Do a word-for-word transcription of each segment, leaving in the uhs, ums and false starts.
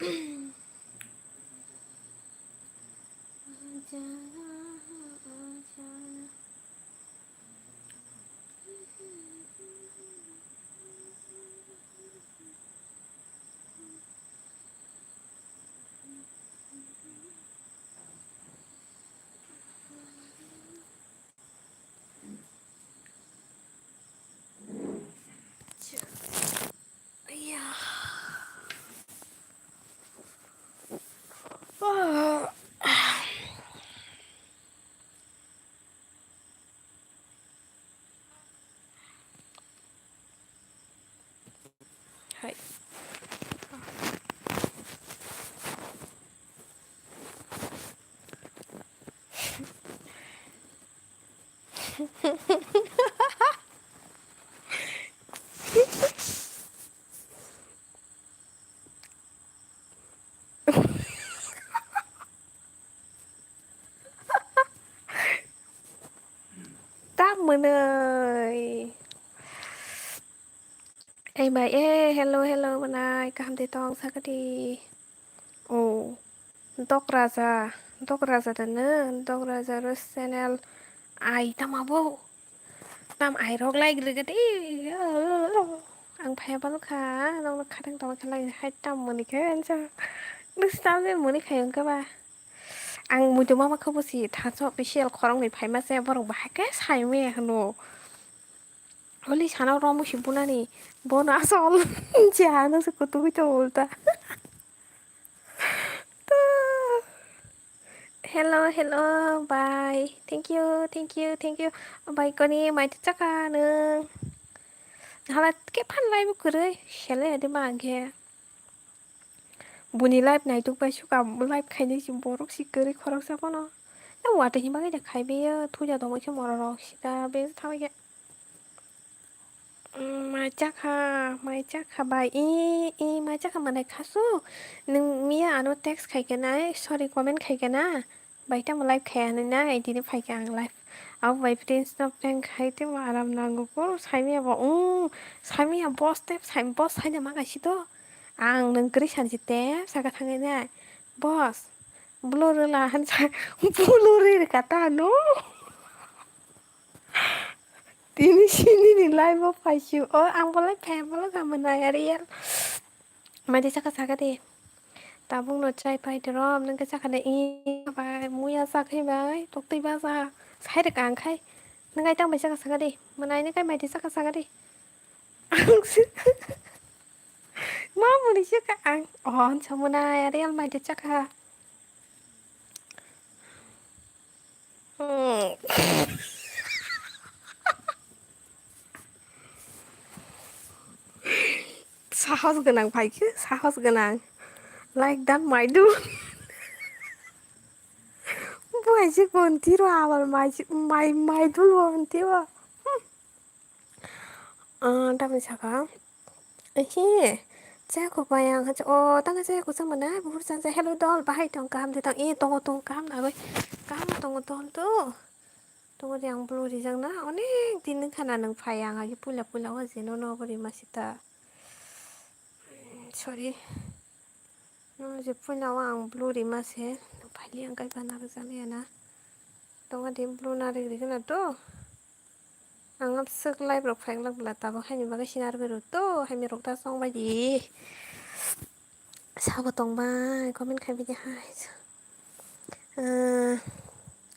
Hai. Ta mwnwi. Ei bai, eh, hello, hello, mwnai, kaham de tong, sakadi. Oh, Dok Raja, Dok Raja da nw, Dok Raja Rus channel, ai tama bo, tam ai rok like rwgwdi, ang phaiya bal kha, nokno khatang tong khe like hai tam mwnwi khe, ansa, nw stal de mwnwi khai wngkha ba. Ang muitu mama khe bo si thansok official khoroknwi phaima se borok bahai khe sai maya hwno. Holi sana romo si bunani bono asol je ano se kutugwi tongo ulta. To, hello, hello, bye. Thank you, thank you, thank you. Bye koni mai chaka nung. Hala ke phan lai bu kwrwi sele de ma angkhe. Buni live naituk bai suka live khainai si borok si kwrwi khoroksa bono. Na watwi himba khe da khaibe thuja tongwi khe morok rok sita be thawi khe. Mm, mai chakha, mai chakha bai. I, i, mai chakha manai khasu. Nung miya ano text khai khe nai, sorry, comment khai khe na. Bai tamo live khai hinwi na, ai tini phai khe ang live. Abo bai prince no prank khai tei bo aram nango. Bo saimaya bo, mm, saimaya boss tei sai, boss saina ma kaisi to. Ang nung kwrwi sansi te saka thangwi nai. Boss, blur rwla han sa, blur rwkha ta no. Tini sini ni live o phaisio. O, ang bolai phai, bolai kha mwnai, real. Maidi saka saka de. Tabuk no chai pai de rom, nung khe saka de, i bai, muya sa khai bai, toktwi ba sa. Sai rwkha ang khai. Nung kai tang bai saka saka de. Mwnai nung kai maidi saka saka de. Ang se. Ma muni se ka ang. Oh, ang sa mwnai, real maidi saka. Hmm. Sahos gwnang pai khe, sahos gwnang. Like dan maidul. Bo aise kontiro abar mai, mai, maidul bo kontiro. Hmm. Ah, tamni saka. Ehe, chaya kok bai ang, o, tangka chaya kok chama na, buhur chang chaya, hello dol, bahai tong, kaham de tong, e, tongo tong, kaham nagoi, kaham tongo dol do. Tongo de ang blue rijak na, onek din wngkha na nwng phai ang, agi puila puila o je nono obo rima sita. Sorry. No je puila o ang blue rima se, nwng phaili ang kaiba narwk jak ya na. Tongo de blue narwk rikhe na do. Ang swk live rok phai glak bwla tabuk haini bagwi sinar berwi to haini rok da chong bai di. Sabo tong bai comment khai bidi hai. Ah,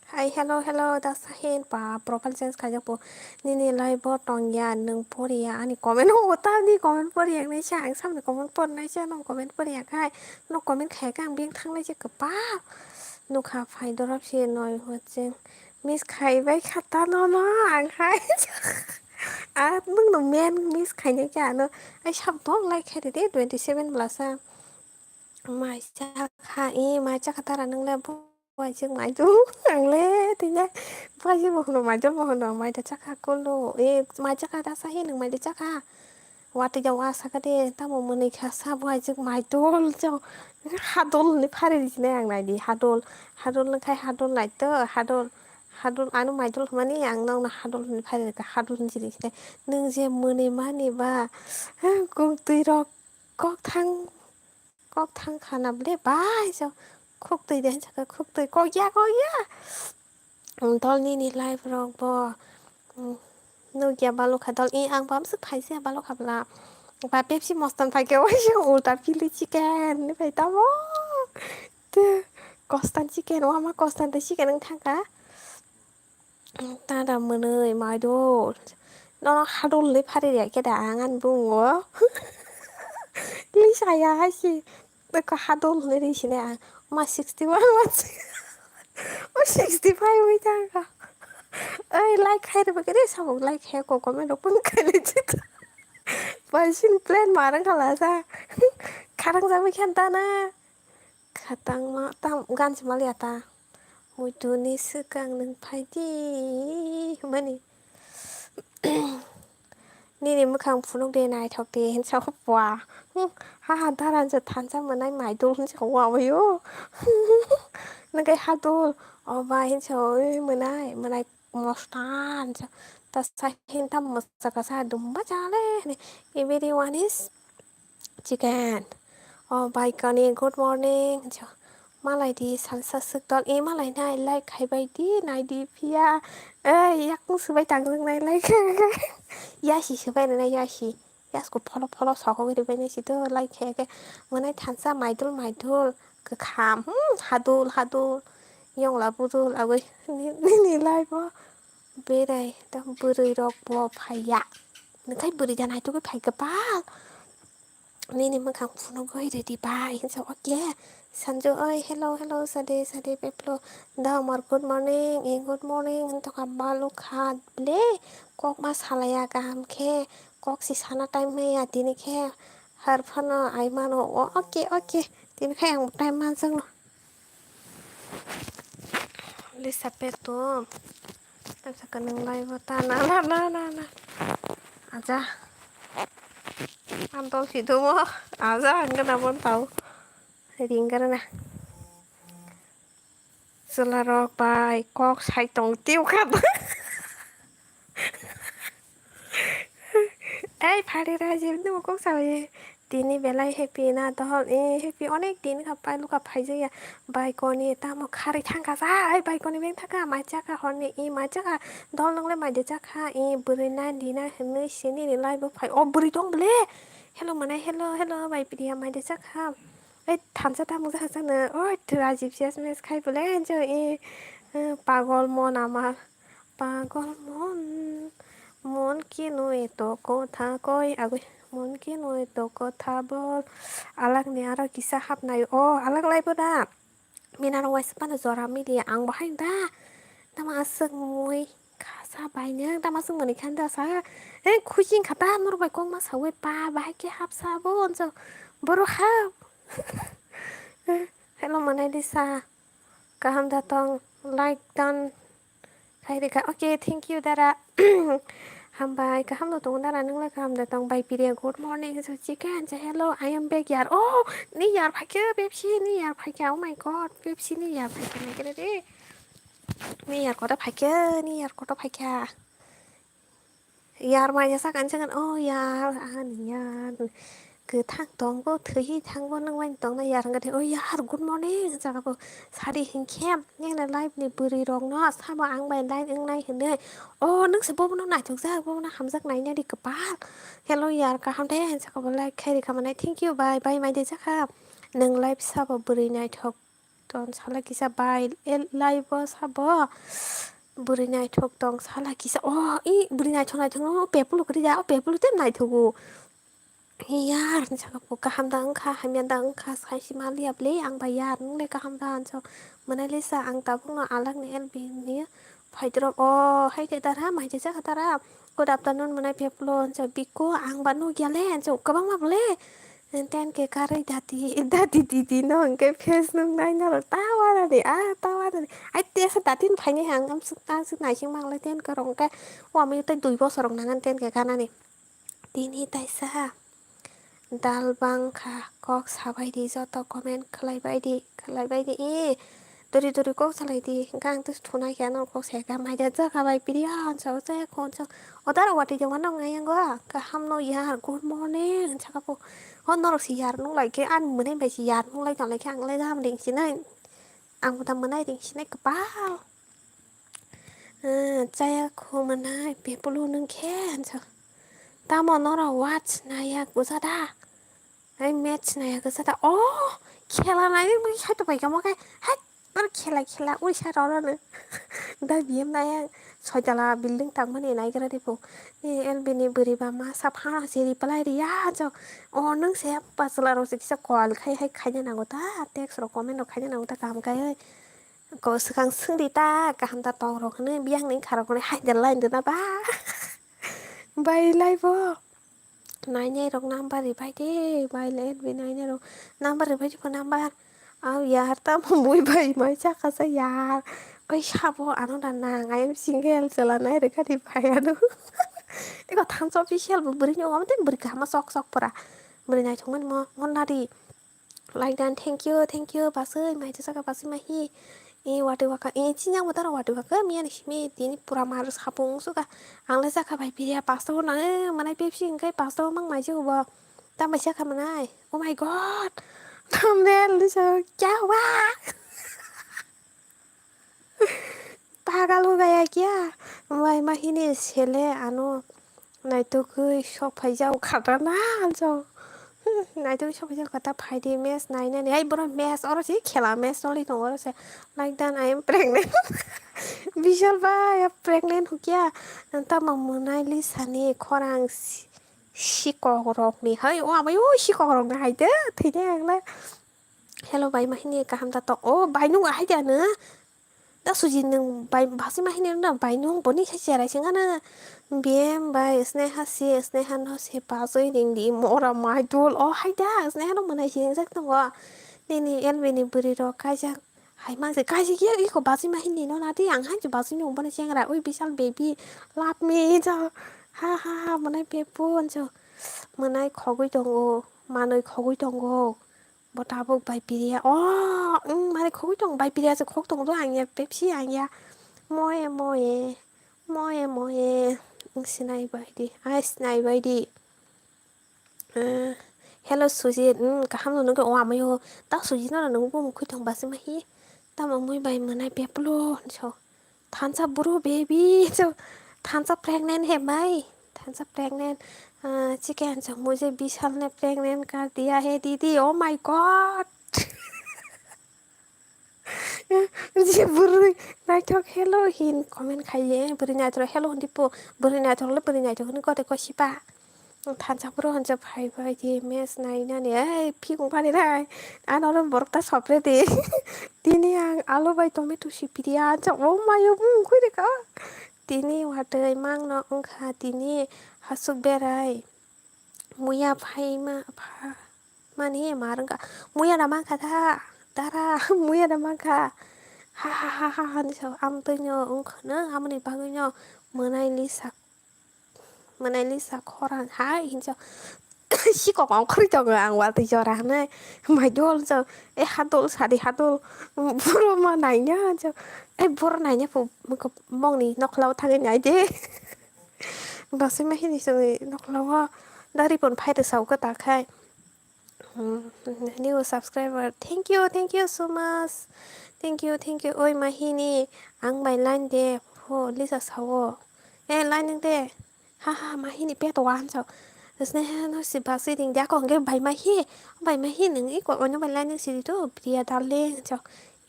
hai, hello, hello, da Sahin, pa profile change khaijak bo. Nini live bo tong ya, nwng pori ya ani comment. O, ta ni comment pori ya nai sa, ang samni comment por nai sa, nong comment pori ya khai. No comment khai kha ang beng thang lai se kwbak. Nukha phai dorop se noi hwcheng. Miss khai bai kha ta no no ang khai. A nwng no men miss khai nai khe ano. Ai sab dong like khai de twenty seven blasa. Mai cha kha, e mai cha kha tara nwng le bo ai chik mai tu ang le tini. Bo ai chik bo hono mai dol bo hono mai da cha kha kolo. E mai cha kha da sa hi nwng mai da cha kha. Watwi ja wa saka de, tamo mwnwi kha sa bo hai jwk mai dol jao. Hadol hinwi phari di sinai ang nai di, hadol, hadol wng khai hadol nai to, hadol, hadol ano mai dol hwnmani ang nokno hadol hinwi phari rwkha, hadol hinwi siri sinai. Nwng je mwnwi mani ba, kung twi rok kok thang, kok thang kha na ble bai so. Khuk twi de hinsa khe khuk twi kok ya kok ya. Dol nini life rok bo. Nukya balukha dol i ang bamswk phaisa balukha bla. Ba Pepsi mostan phaikhe waisa ulta pili chicken ni phai tamo. Te kostan chicken wama kostan tei chicken wng thangkha. Tada mwnwi maidol. Nono hadol ni phari ya khe da ang ani bungo. Lisa ya haisi. Ko hadol ni ri sine ang. Ma sixty one ma. O sixty five wi thangkha. Oi like khai rwbakhe re samung like khai ko comment rok pun khai le chita. Bai sin plan marang khala sa. Kharang jagwi khan ta na. Khatangma tam gansi maliya ta. Muitu ni swkang nwng phai di hwnmani. Nini mwkhang phunuk de naithok de hinsa khe pua. Hmm, ha ha daran se thansa mwnai maidol hinsa khe wawi o. Nang khe hadol oba hinsa oi mwnai mwnai mostan hinsa. Ta sa hinta mwsa kasa dumba jale hwnwi. Everyone is chicken. Oh, bai kani, good morning. Jo, malai di salsa swk dol. E malai nai, like khai bai di, nai di phiya. Eh, yakung swbai tangjak nai, like. Yasi swbai nai, yasi. Yas ko pholo pholo sokogwi rwbai nai si do, like khai khe. Mwnai thansa maidul maidul. Kwkham, hmm, hadul hadul. Yongla budul, agwi. Nini life o. Berai, ta bwrwi rok bo phaiya. Nokha bwrwi da naitugwi phai kwbal. Nini mwkhang phunugwi rwdi bai hinsa, okay. Sanju oi, hello, hello, sade, sade, peplo. Da, amar good morning, eh, good morning, hintoka balu kha ble. Kok ma salaya kaham khe, kok si sana time maya tini khe. Har phano ai mano, o, okay, okay. Tini khe ang time manjak no. Lisa petum. Ang saka nang lai bo ta na, na, na, na, na. Aja. Antol si dumo. Aja, ang kena bon tau. Ringgar na. Chwla rok bai kok sai tong tiu kha. Ei, phari ra, je nimo kok sabai. Tini belai happy na, dohol, eh, happy onek din kha pai, luka phai jaya. Bai koni tamo khari thang kha sa, ai, bai koni beng thang kha, mai cha kha, horni, eh, mai cha kha. Dohol nongle mai de cha kha, eh, bwrwi na, di na, hinwi sini ni lai bo phai. O, bwrwi tong bole. Hello, mane, hello, hello, bai Priya, mai de cha kha. Ei, thansa tamo ja sa na, oi, Rajib C S M S khai bole, enjo, eh, eh, pagol mon ama. Pagol mon, mon ki nui to kotha koi, agoi, mon ki nui to kotha bol. Alak ni aro kisa hapnai. O, alak lai bo da. Mina ro waisa pano jora mili ang bahai da. Tama aswk mui khasa bai nang, tama aswk mani khan da sa. He, khusi khata nor bai kok ma sawi pa, bahai ke hap sa bo, onjo. Boro hap. Hello, manai di sa. Kaham da tong, like done. Khai rikha. Okay, thank you, dara. Hambai, kaham no tongo, dara, nung le kaham da tong. Bai Priya, good morning. So, chicken, so, hello, I am back, yar. Oh, ni yar phaikhe, Pepsi, ni yar phaikhe. Oh my God, Pepsi, ni yar phaikhe, nai kere re. Ni yar koto phaikhe, ni yar koto phaikhe. Yar mai jasa kan jangan, oh yar, ani yar. Kwthang tongbo, thwi thango, nang bai tongna yar hwnkhe, oh yar, good morning, jaga bo sari hinkhe, nini life ni bwrwi rokno, samo ang bai line wngnai hinwi, oh, nang se bobono naithok jak, bobono hamjak naina di kwpal. Hello yar, kaham de, saka bo like khai rikha manai, thank you, bye, bye, mai de jakha. Nang life sabo bwrwi naithok. Ton sala kisa bai, el, lai bo sabo. Bwrwi naithok tong sala kisa. Oh, i bwrwi naithok naithok no pepulu kwrwi da, o pepulu tem naithogo. Yar, ni saka po kaham da wngkha, hamya da wngkha, sai si maliya ble, ang bai yar, nung le kaham da, anso. Mwnai le sa, ang tabuk no alak ni L B ni phaidrop. Oh, hai de dara, mai de jakha dara. Good afternoon, mwnai pepulu, anso, biko, ang ba nukya le, anso, kwbangma ble. Ten ke karwi dati, dati didi no hwnkhe face nung nai norok ta wanani, ah, ta wanani. Ai tesa dati no phaini hang, amsuk ta amsuk naising manglai ten ke rok hwnkhe, o ami tei dui bosor rok nangan ten ke ganani. Tini taisa dal bangkha, kok sabai di, joto comment khlai bai di, khlai bai di, i. Dori dori kok salai di, hingke ang tei thuna khe ano kok sai kha, mai da jaga bai piri ya, ang sao chaya kho, ang sao. O daro wati de wano ngai yango, kaham no yar, good morning, ang saka po. Ho norok si yar nung lai khe, ang mwnai bai si yar nung lai tong lai khe, ang lai jam ring sinai. Ang bo da mwnai ring sinai kwpal. Ah, chaya kho mwnai, bepulu nung khe, ang sao. Tamo norok watch nai yak buja da. Ai match nai khe sata, oh, khela nai ri mui sai to pai kamo kai. Hai, aro khela khela ui sa ro ro no. Da biyam nai ang soi tala building tang mani nai gra ri pho. E L B ni bwrwi ba ma sa pha se reply ri ya jo. Oh, nung se pa chwla ro se kisa call khai hai khai na nango ta, text ro comment ro khai na nango ta, kam kai. Ko swkang swngdi ta, kaham ta tong rok hwnwi, biyang ni kha rok hwnwi, hai da line rwna ba. Bai lai bo. Nainai rok number rwbai de, bai lai bi nainai rok number rwbai de, number. Au yar ta mui bai mai cha kha sa yar. Oi sabo ano da nang, I am single, chwla nai rwkha di bai ano. Eko thansa official bo bwrwi ni omo tei bwrwi kaham sok sok pora. Bwrwi naithok mani mo, mo nadi. Like dan, thank you, thank you, basui, mai jasa ka basui mahi. E, wati waka, e, chinyang mutaro wati waka, miya ni simi, tini pura mar sapung suka. Ang le saka bai piriya, pasto na, e, manai Pepsi hingkai pasto mang mai jeu bo. Tam bai saka manai. Oh my God. Thumbnail ni so, kya hua? Pagal ho gaya kya? Mai mahini sele ano naitugwi sok phaijak khatana, ang so. Naitugwi sok phaijak khata, phaidi match nainani. Ai, boro match, oro se khela match choli tongo, oro se. Like dan, I am pregnant. Bishal bhai, I am pregnant hukya. Tamo mwnai lisani khorang si-, sikok rokni. Hai, o amai, o sikok rokni hai de, thwide ang le. Hello bai, mahini kaham da tok? O bai, nung ahai da na? Da suji nung bai, basi mahini na bai nung boni khai cherai sing ana. Biyem bai, Sneha si, Sneha no se pasoi ring di, mora mai dol. O hai da, Sneha no manai si ring jak tongo. Nini L B ni bwrwi rok kaijak. Hai mang se kaijak ya, iko basi mahini no na di, ang hai basi nung boni chengra. Ui, Bishal baby, love me, jo. Ha, ha, ha, manai pepo, jo. Manai khogwi tongo, manoi khogwi tongo. Bo tabuk bai piriya. O, wng, mani khogwi tong, bai piriya se khok tong do, ang ya Pepsi, ang ya. Moye, moye, moye, moye. Wng, sinai bai di, ai, sinai bai di. Eh, hello, Sujit, wng, kaham no nungkhe, o, amayo. Ta Sujit no nungkhe, bo mukhui tong basi mahi. Tamo mui bai mwnai beplo, so. Thansa bro baby, so, thansa pregnant hai mai, thansa pregnant, ah, chicken, so, mujhe Bishal ne pregnant kar diya hai didi, oh my God. Je bwrwi naithok hello hin comment khaiye, bwrwi naithok hello hindi po, bwrwi naithok le bwrwi naithok hini kote kosipa. Thansa bro hansa phai bai di match nai nani, ei, phikung pani nai. Ano oro borok ta sopre di. Tini ang alu bai tomato si piri ya, hansa, oh mayo, bung khui reka. Tini watwi mang no wngkha, tini hasuk berai. Muya phai ma, pha, mani ma rwngkha. Muya da mankha da, dara, muya da mankha. Ha, ha, ha, ha, ha, ni sa, amtwi no wngkha no, amoni bagwi no mwnai lisa. Mwnai lisa khorang hai hinsa. Sikok ongkhorwi tongo ang watwi jora hinwi. Mai dol hinsa. E hadol sadi hadol. Boro ma naina hinsa. E boro naina pho mokni nokla o thangwi naide. Basui ma hini songwi nokla o. Dari pon phai rwsa o kwtal khai. Hmm, new subscriber. Thank you, thank you so much. Thank you, thank you. Oi mahini, ang bai line de. Ho, Lisa sao. Eh, line de. Ha ha, mahini pet wan sao. Sneha no si basi ding dia ko hingke bai mahi. Bai mahi nung i ko onyo bai line si di to. Priya darling sao.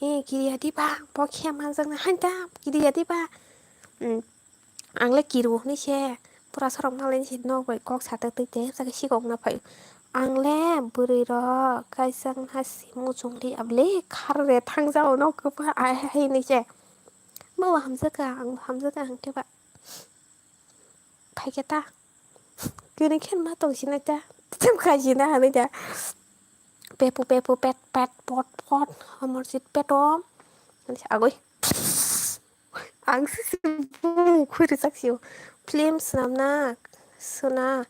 Eh, kiriya di ba. Bo khe manjak na hanta. Kiriya di ba. Hmm. Ang le kiru hinui se, pura sorok nalai se nok bai kok satok twi te, hapsa khe sikok na phai. Ang le bwrwi rok kaisa wngha se muchung li, abo le khar re thang jao nok kwpha ai hai hinui se. Bo hamjak kha, ang bo hamjak kha, ang khe ba phai khe ta. Kini khe ma tong sinai ta, tei khai sina hinui ta. Pepu, pepu, pet, pet, pot, pot, amor sit petom. Agoi. Ang se se bung khui rijak sio. Film swnamna, suna.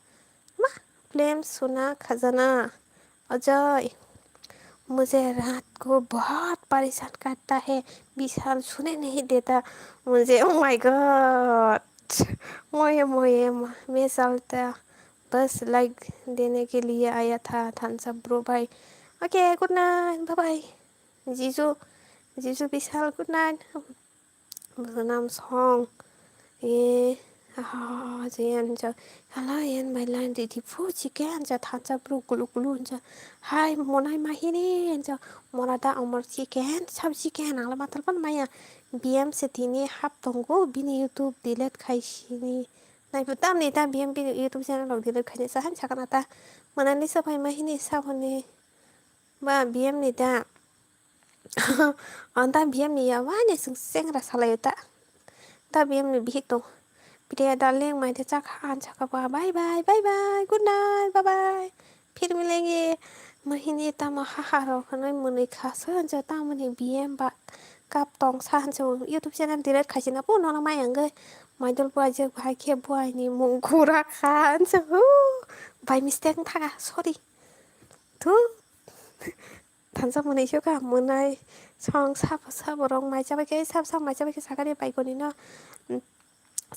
Ma, film suna khajana. Ajai. मुझे रात को बहुत परेशान करता है, विशाल सुने नहीं देता मुझे। Oh my God, मोये मोये मा-, मैं चलता, बस लाइक देने के लिए आया था। Thumbs up bro bhai. Okay, good night, bye bye. जीजू, जीजू विशाल, good night. Bwswk nam song. E, ah, je yan ja. Hala yan bai line di di phu chicken ja thansa bru kulu kulu ja. Hai monai mahini ja. Mona da amar chicken, sab chicken ang la matal pan maya. B M se tini hap tongo bini YouTube delete khai sini. Nai bu tam ni ta B M bini YouTube channel rok delete khai ni sa han sakana ta. Mona ni sa bai mahini sa boni. Ba B M ni da. Anta B M ni ya wani sung sengra salayo ta. Ta B M ni bihik tong. Priya darling, mai de chak han chaka ba. Bye bye, bye bye, good night, bye bye. Phir milenge. Mahini tamo haha rok hanai mwnwi kha sa hancha tamoni B M ba kap tong sa hancha YouTube channel delete khaisina po nono mai ang ge. Maidol buai je bhai khe buai ni mung khura kha hancha hu. By mistake thaga, sorry. Thu. Thansa mwnwi sukha mwnai song sabo sabo rok mai chabai khe sabo sabo mai chabai khe sakani bai goni no.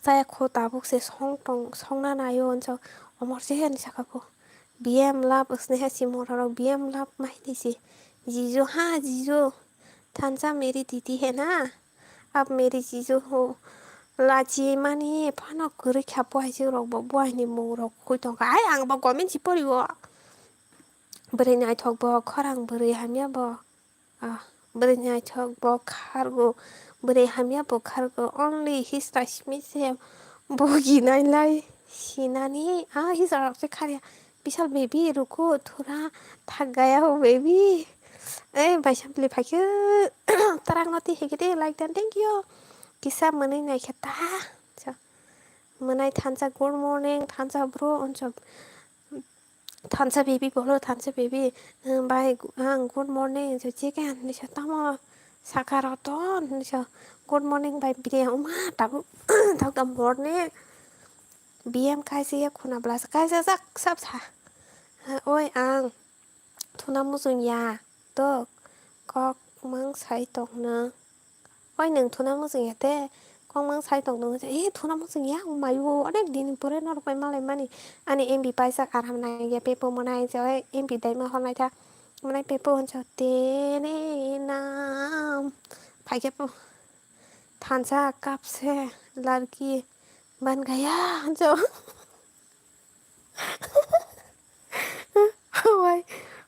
Chaya kho tabuk se song tong song na naio onso omor se ani saka kho. B M lab sneha si mora rok B M lab mai ni si. Jijo ha jijo. Thansa meri didi he na. Ab meri jijo ho. Lachi mani phano kwrwi kha bo hai se rok bo bo hai ni mung rok khui tong kha. Ai ang bo comment si pori o. Bwrwi naithok bo khorang bwrwi hamya bo. Ah, bwrwi naithok bo khargo. Bwrwi hamya bo khargo. Only his Rashmi se bogi nailai sinani. Ah, his arok se kharya. Bishal baby ruko thura thak gaya ho baby. Eh, bai sampli phaikhe. Tarang noti hikide like dan thank you. Kisa mwnwi naikhe ta. Cha. Mwnai thansa good morning, thansa bro, onso. Thansa baby bolo, thansa baby, eh, bai, ang good morning, so chicken, nisa tamo saka roton, nisa good morning bai bria uma, tabu, tabu morning, B M kaisa ya khuna blasa, kaisa sak sap sa, eh, oi ang, thuna muchung ya, tok, kok mang sai tong na. Oi nwng thuna muchung ya te, kok mang sai tong nung, eh, thuna muchung ya, maio, onek din pore norok bai malai mani. Ani M B paijak aram nang ya, pepo mwnai, je oi M B dai ma hor nai ta, mwnai pepo hwnso, tene nam, phaikhe po, thansa kapse, larki, ban gaya, hwnso. Hawai,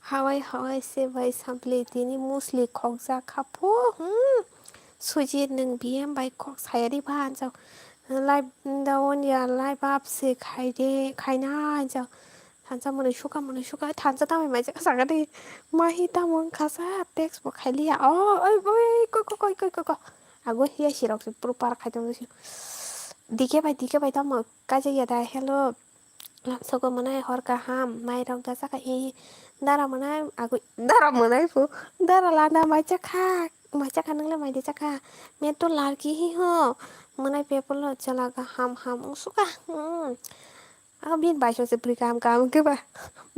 hawai, hawai se bai sampli tini musli khokjak kha phu, hmm. Sujit nwng B M bai kok sayari ba hanjak. Live da on ya, live up se khai de, khai na hanjak. Thansa mwnwi suka, mwnwi suka, thansa tamai mai jaka saka de. Mahi tamo wngkha sa, text bo khai liya. Oh, oi, oi, koi, koi, koi, koi, koi, koi. Ago hiya sirok se puro par khai tong si. Dike bai, dike bai tamo kaijak ya da, hello. Lamsogo mwnai hor kaham, mairok da saka hi, dara mwnai, agui, dara mwnai pu, dara lada mai chakha, mai chakha nwngle mai di chakha, me to larki hi ho, mwnai pepolo chwla kaham ham wngsuka, hmm. Abo bini bai songse bwrwi kaham kaham wngkhe ba,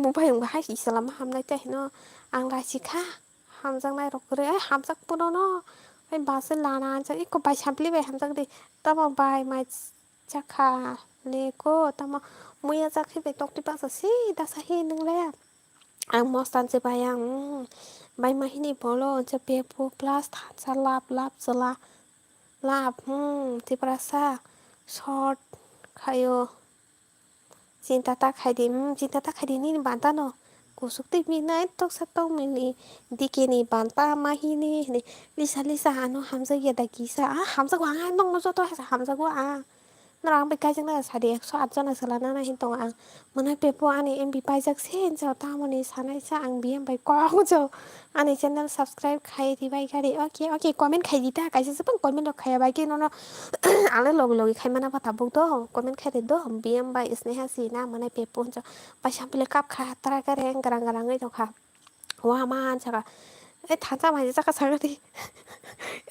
bo bai wngba hai si chwla ma hamnai tei hino, ang lai sikha, hamjaknai rok kwrwi, ai hamjak puno no, ai bus lana ansa, iko bai sampli bai hamjak di, tamo bai mai. Chakha le ko tamo muya chakhe bai tokti baksa si dasa hi nung le. Ang mostan se bai ang, mm, bai mahini bolo je pepo plus thansa lap lap chwla lap, hmm, Tiprasa short khayo. Chinta ta khai di, hmm, chinta ta khai di nini banta no. Kusuk twi minai toksa tong mili dikeni banta mahini hini lisa lisa ano hamjak ya da kisa, ah, hamjak wa ang nokno joto hamjak wa ang. Norok ang bai kaijak na sadi ekso at jona chwla nana hin tongo ang. Mwnai pepo ani M B paijak se hinsa tamoni sanai sa ang B M bai kok jo. Ani channel subscribe khai ribai gari. Okay, okay, comment khai di ta. Kaisa se bang comment rok khaya bai ke nono ale logi logi khai mana pa tabuk do. Comment khai de do. B M bai sneha si na mwnai pepo hinsa. Bai sampile kap kha tara kare garang garang oi tong kha. Wa man saka. Ei thansa mai saka saka di.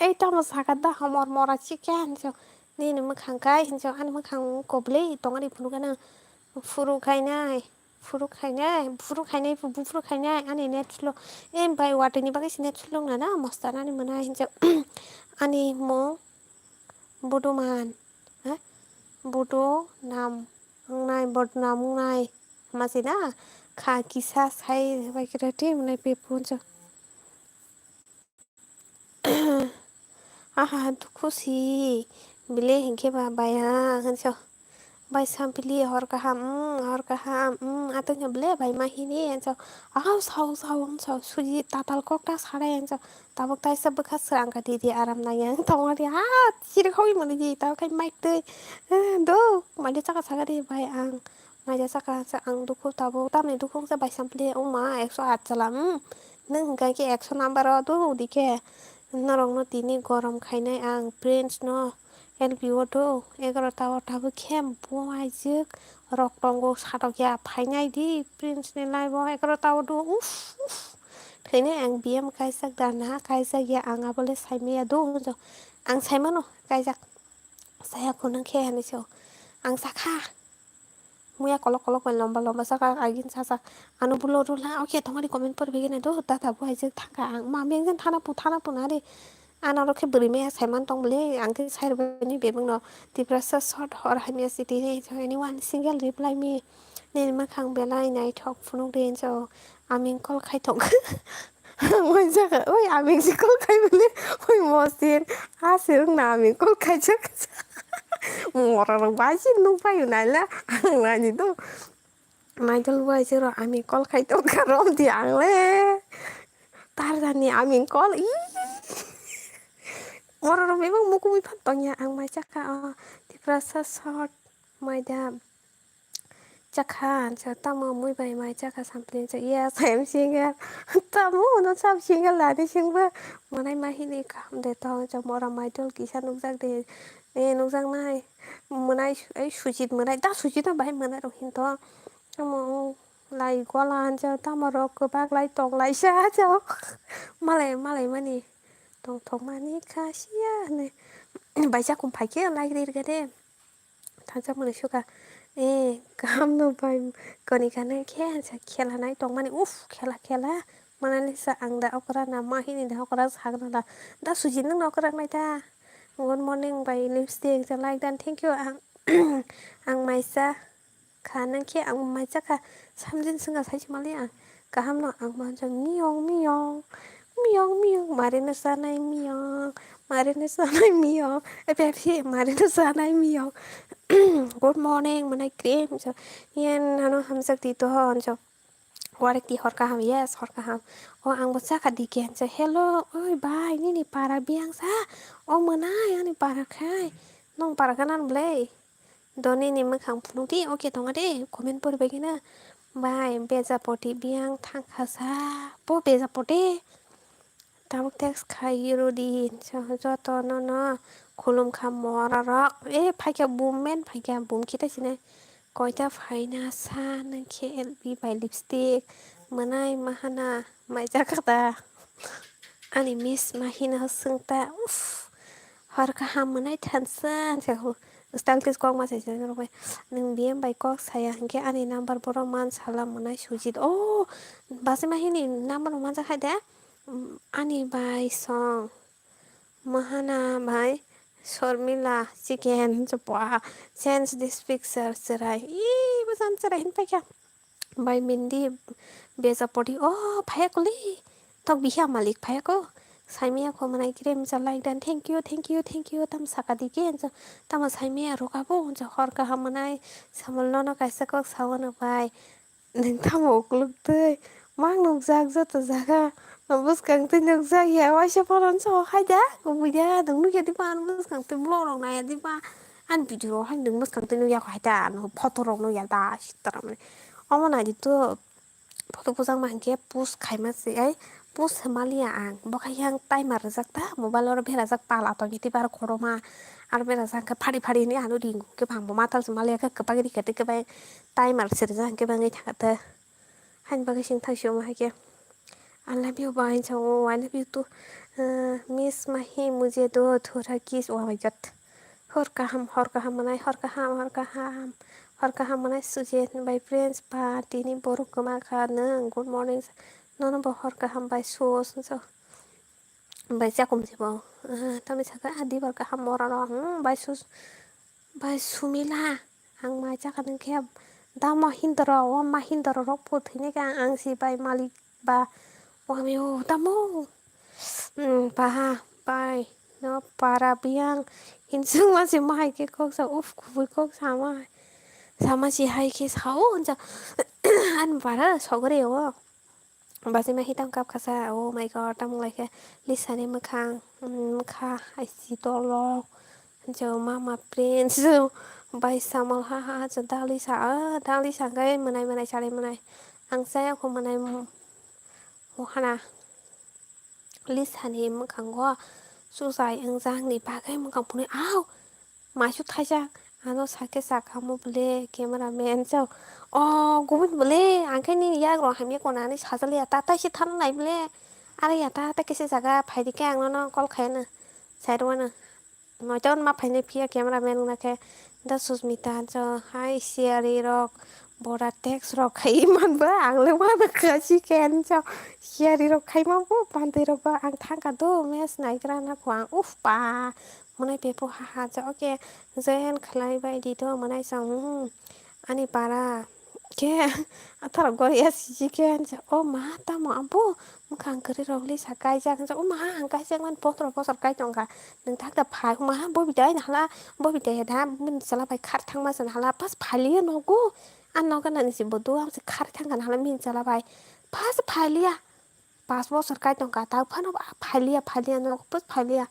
Ei tamo saka da hamor mora chicken so. Nini mwkhang kai hinso ani mwkhang koble tongani phunukana phuru kainai. phuru khainai, phuru khainai, bu phuru khainai, ani net slow. Em bai watwi ni bagwi se net slow na na, mosta nani mwnai hinjak. Ani mo Buduman, ha? Budu nam wngnai, bodnam wngnai. Masi na? Kha kisa sai bai kira ti wngnai pe punjo. Aha, dukhu si. Bile hinkhe ba baya, hinso. Bai sampili hor kaham, mm, hor kaham, mm, atwngya bile bai ma hini, hinso. Au, sao, sao, hinso. Suji tatal kok ta sarai, hinso. Tabuk taisa bwkha srang ka di di aram nang yang tongma di ha siri khogwi mani di tabo khai mic twi do maida chaka saka di bai ang maida chaka sa ang dukhu tabuk tamni dukhu sa bai sampli wngma ekso aat chala nwng hwnkha khe ekso number o do dikhe norok no tini gorom khainai ang prince no L B o do egarota o tabuk khe bo aijwk rok tongo satok ya phainai di prince ni live o egarota o do uff uff. Thwinai ang B M kaijak da na kaijak ya ang abo le saimaya do hinjo. Ang saimano kaijak. Saya khunang khe hinwi se o. Ang sakha. Muya kolok kolok bai lomba lomba saka agin sasa. Ano bulo rula oke tongani comment por begini do tata bo aijak thangka ang ma mengjen thana pu thana pu nari. Ano rokhe bwrwi maya saiman tong bwle ang khe sai rwbaini bebak no Tiprasa short hor hamya city ni anyone single reply me. Nini mwkhang belai naithok phunuk di hinso aming call khai tong. Wansaka oi aming si call khai bwle oi mosin asirwng na aming call khai jak. Mora rok bai si nuk pai naila ang nani do. Maidol bai si ro aming call khai tong kha rom di ang le. Tar jani aming call i. Mora rok bebak mukubui phan tongya ang mai chaka o Tiprasa short maida. Chakha hinsa tamo mui bai mai chakha sampli hinsa yes I am single. Tamo uno sab single lani singba manai ma hini kaham de to hinsa mora maidol kisa nukjak de. E nukjak nai manai su- ei sujit manai da sujit no bahai manai rok hinto. Tamo lai gola hinsa tamo rok kwbak lai tong lai sa hinsa. Malai malai mani tong thok mani kha siya hini. Bai chakum phai khe lai rir gade. Thangsa mwnwi sukha. Eh, kaham no bai koni kana khe sa khela nai tongmani. Uff, khela khela. Manali sa ang da okra na ma hini da okra sagna da. Da suji nang okra nai da. Good morning bai lipstick sa like dan thank you ang. Ang maisa kha nang khe ang maisa kha samjin swnga sai se mali ang. Kaham no ang manjak miyong miyong, miyong miyong, mari no sanai miyong, mari no sanai miyong, epe epe mari no sanai miyong. Good morning, mwnai cream, so, yan ano hamjak di to hon, so, warek di hor kaham, yes, hor kaham. O ang bo chakha di ken, so, hello, oi bai, nini para biyang sa, o mwnai ani para khai, nong para kanan blai. Doni ni mwkhang phunukdi, oke tongo de, comment pori bai khe na. Bai, bejapoti biyang thangkha sa, bo bejapoti. Tabuk text khai rw di, joto no no khulum kha mora rok. E, phaikha bum men, phaikha bum kita sini. Koita phaina sa nang khe L B bai lipstick. Mwnai mahana, mai jakha da. Ani miss mahina swngta, uff. Hor kaham mwnai thansa, hinsa hu. Style kis kok ma saisa norok bai. Nwng B M bai kok saya, hinkhe ani number borok man sala mwnai sujit. Oh, basi mahini number manjak hai de. Mm, ani bai song. Mahana bai Sormila chicken, hinsa bwa. Change this picture, chwrai. Ii, bwsan chwrai hin paikha. Bai mindi bejapoti o phayakuli tok biha malik phayako saimaya ko manai kire misa like dan thank you thank you thank you tam saka dike enso tamo saimaya rokabo enso hor kaham manai samol nono kaisa kok sawano bai nwng tamo ukuluk twi mang nukjak joto jaga bwskang twi nukjak ya waisa phano so haida kubui da nwng nukya diba ano bwskang twi vlog rok naya diba ani video rok hai nwng bwskang twi nukya kho haida ano photo rok nukya da sitaramani. Omo naidi to photo bujak ma hinkhe post khaima se ai post se maliya ang bo khe yang timer rijak ta mobile oro berajak pala tongya tei aro khorokma aro berajak khe phari phari hinwi ano ring khe bang bo matal se maliya khe kwbangni khe tei kwbang timer se rijak hinkhe bangwi thangkha ta haini bagwi singthang se omo hai khe I love you bai hinsa o I love you too miss mahi mujhe do thora kiss oh my god. Hor kaham, hor kaham mwnai, hor kaham, hor kaham. Hor kaham mwnai Sujit bai friends ba tini borok kwma kha nwng good morning. Nono bo hor kaham bai sus bai chakum se bo. Tamni saka adi hor kaham mora no bai sus bai sumila ang mai chakha nung khe da Mahindra o Mahindra rok po thwini khe ang si bai malik ba wami o tamo. Paha bai no para biyang hinsung ma si mahai khe kok sa uf kubui kok sama sama si hai khe sao hwnsa. Ani para sogri o. Bachima hitang kap khasa, oh my god, tamung lai khe Lisa ni mwkhang, mm, mwkha, aisi dolok, jo mama prince, jo bai samol ha ha, jo da Lisa, ah, da Lisa hwnkhe mwnai mwnai salai mwnai. Ang chaya kho mwnai, mm, mohana Lisa ni mwkhango suchai wngjak ni bagwi mwkhang phunui, au, maisu thaijak. Ano sakhe sakamo bole camera man chao. O gubun bole ang khe nini yak rok hamya kona hinwi sajaliya ta tai se thang nai bole. Are ya ta ta kisa jaga phai di khe ang nono call khai na sai rw na. Noito ma phai nai phiya camera man wngna khe da Susmita chao hai siyari rok bora text rok khai man ba ang le ma kha si khe chao siyari rok khai ma bo pantwi rok ba ang thang ka do mes nai gra na kho ang uf pa. Mwnai pepo ha ha ja, oke, join khlai bai di do mwnai chwng, hmm, ani para khe atharo gori ya siji khe, o ma, tamo abo mwkhang kwrwi rok Lisa kaijak, o ma, ang kaijak mani pondro bosor kai tongkha, nwng thak da phai, o ma, Bobita aini hala, Bobita ya da, bini chwla bai khar thangma chwng hala, pas phaliya nogo, a nogo nani se bodo, ang se khar thangkha hala bini chwla bai, pas phaliya, pas bosor kai tongkha, ta phano phaliya, phaliya nogo, pas phaliya.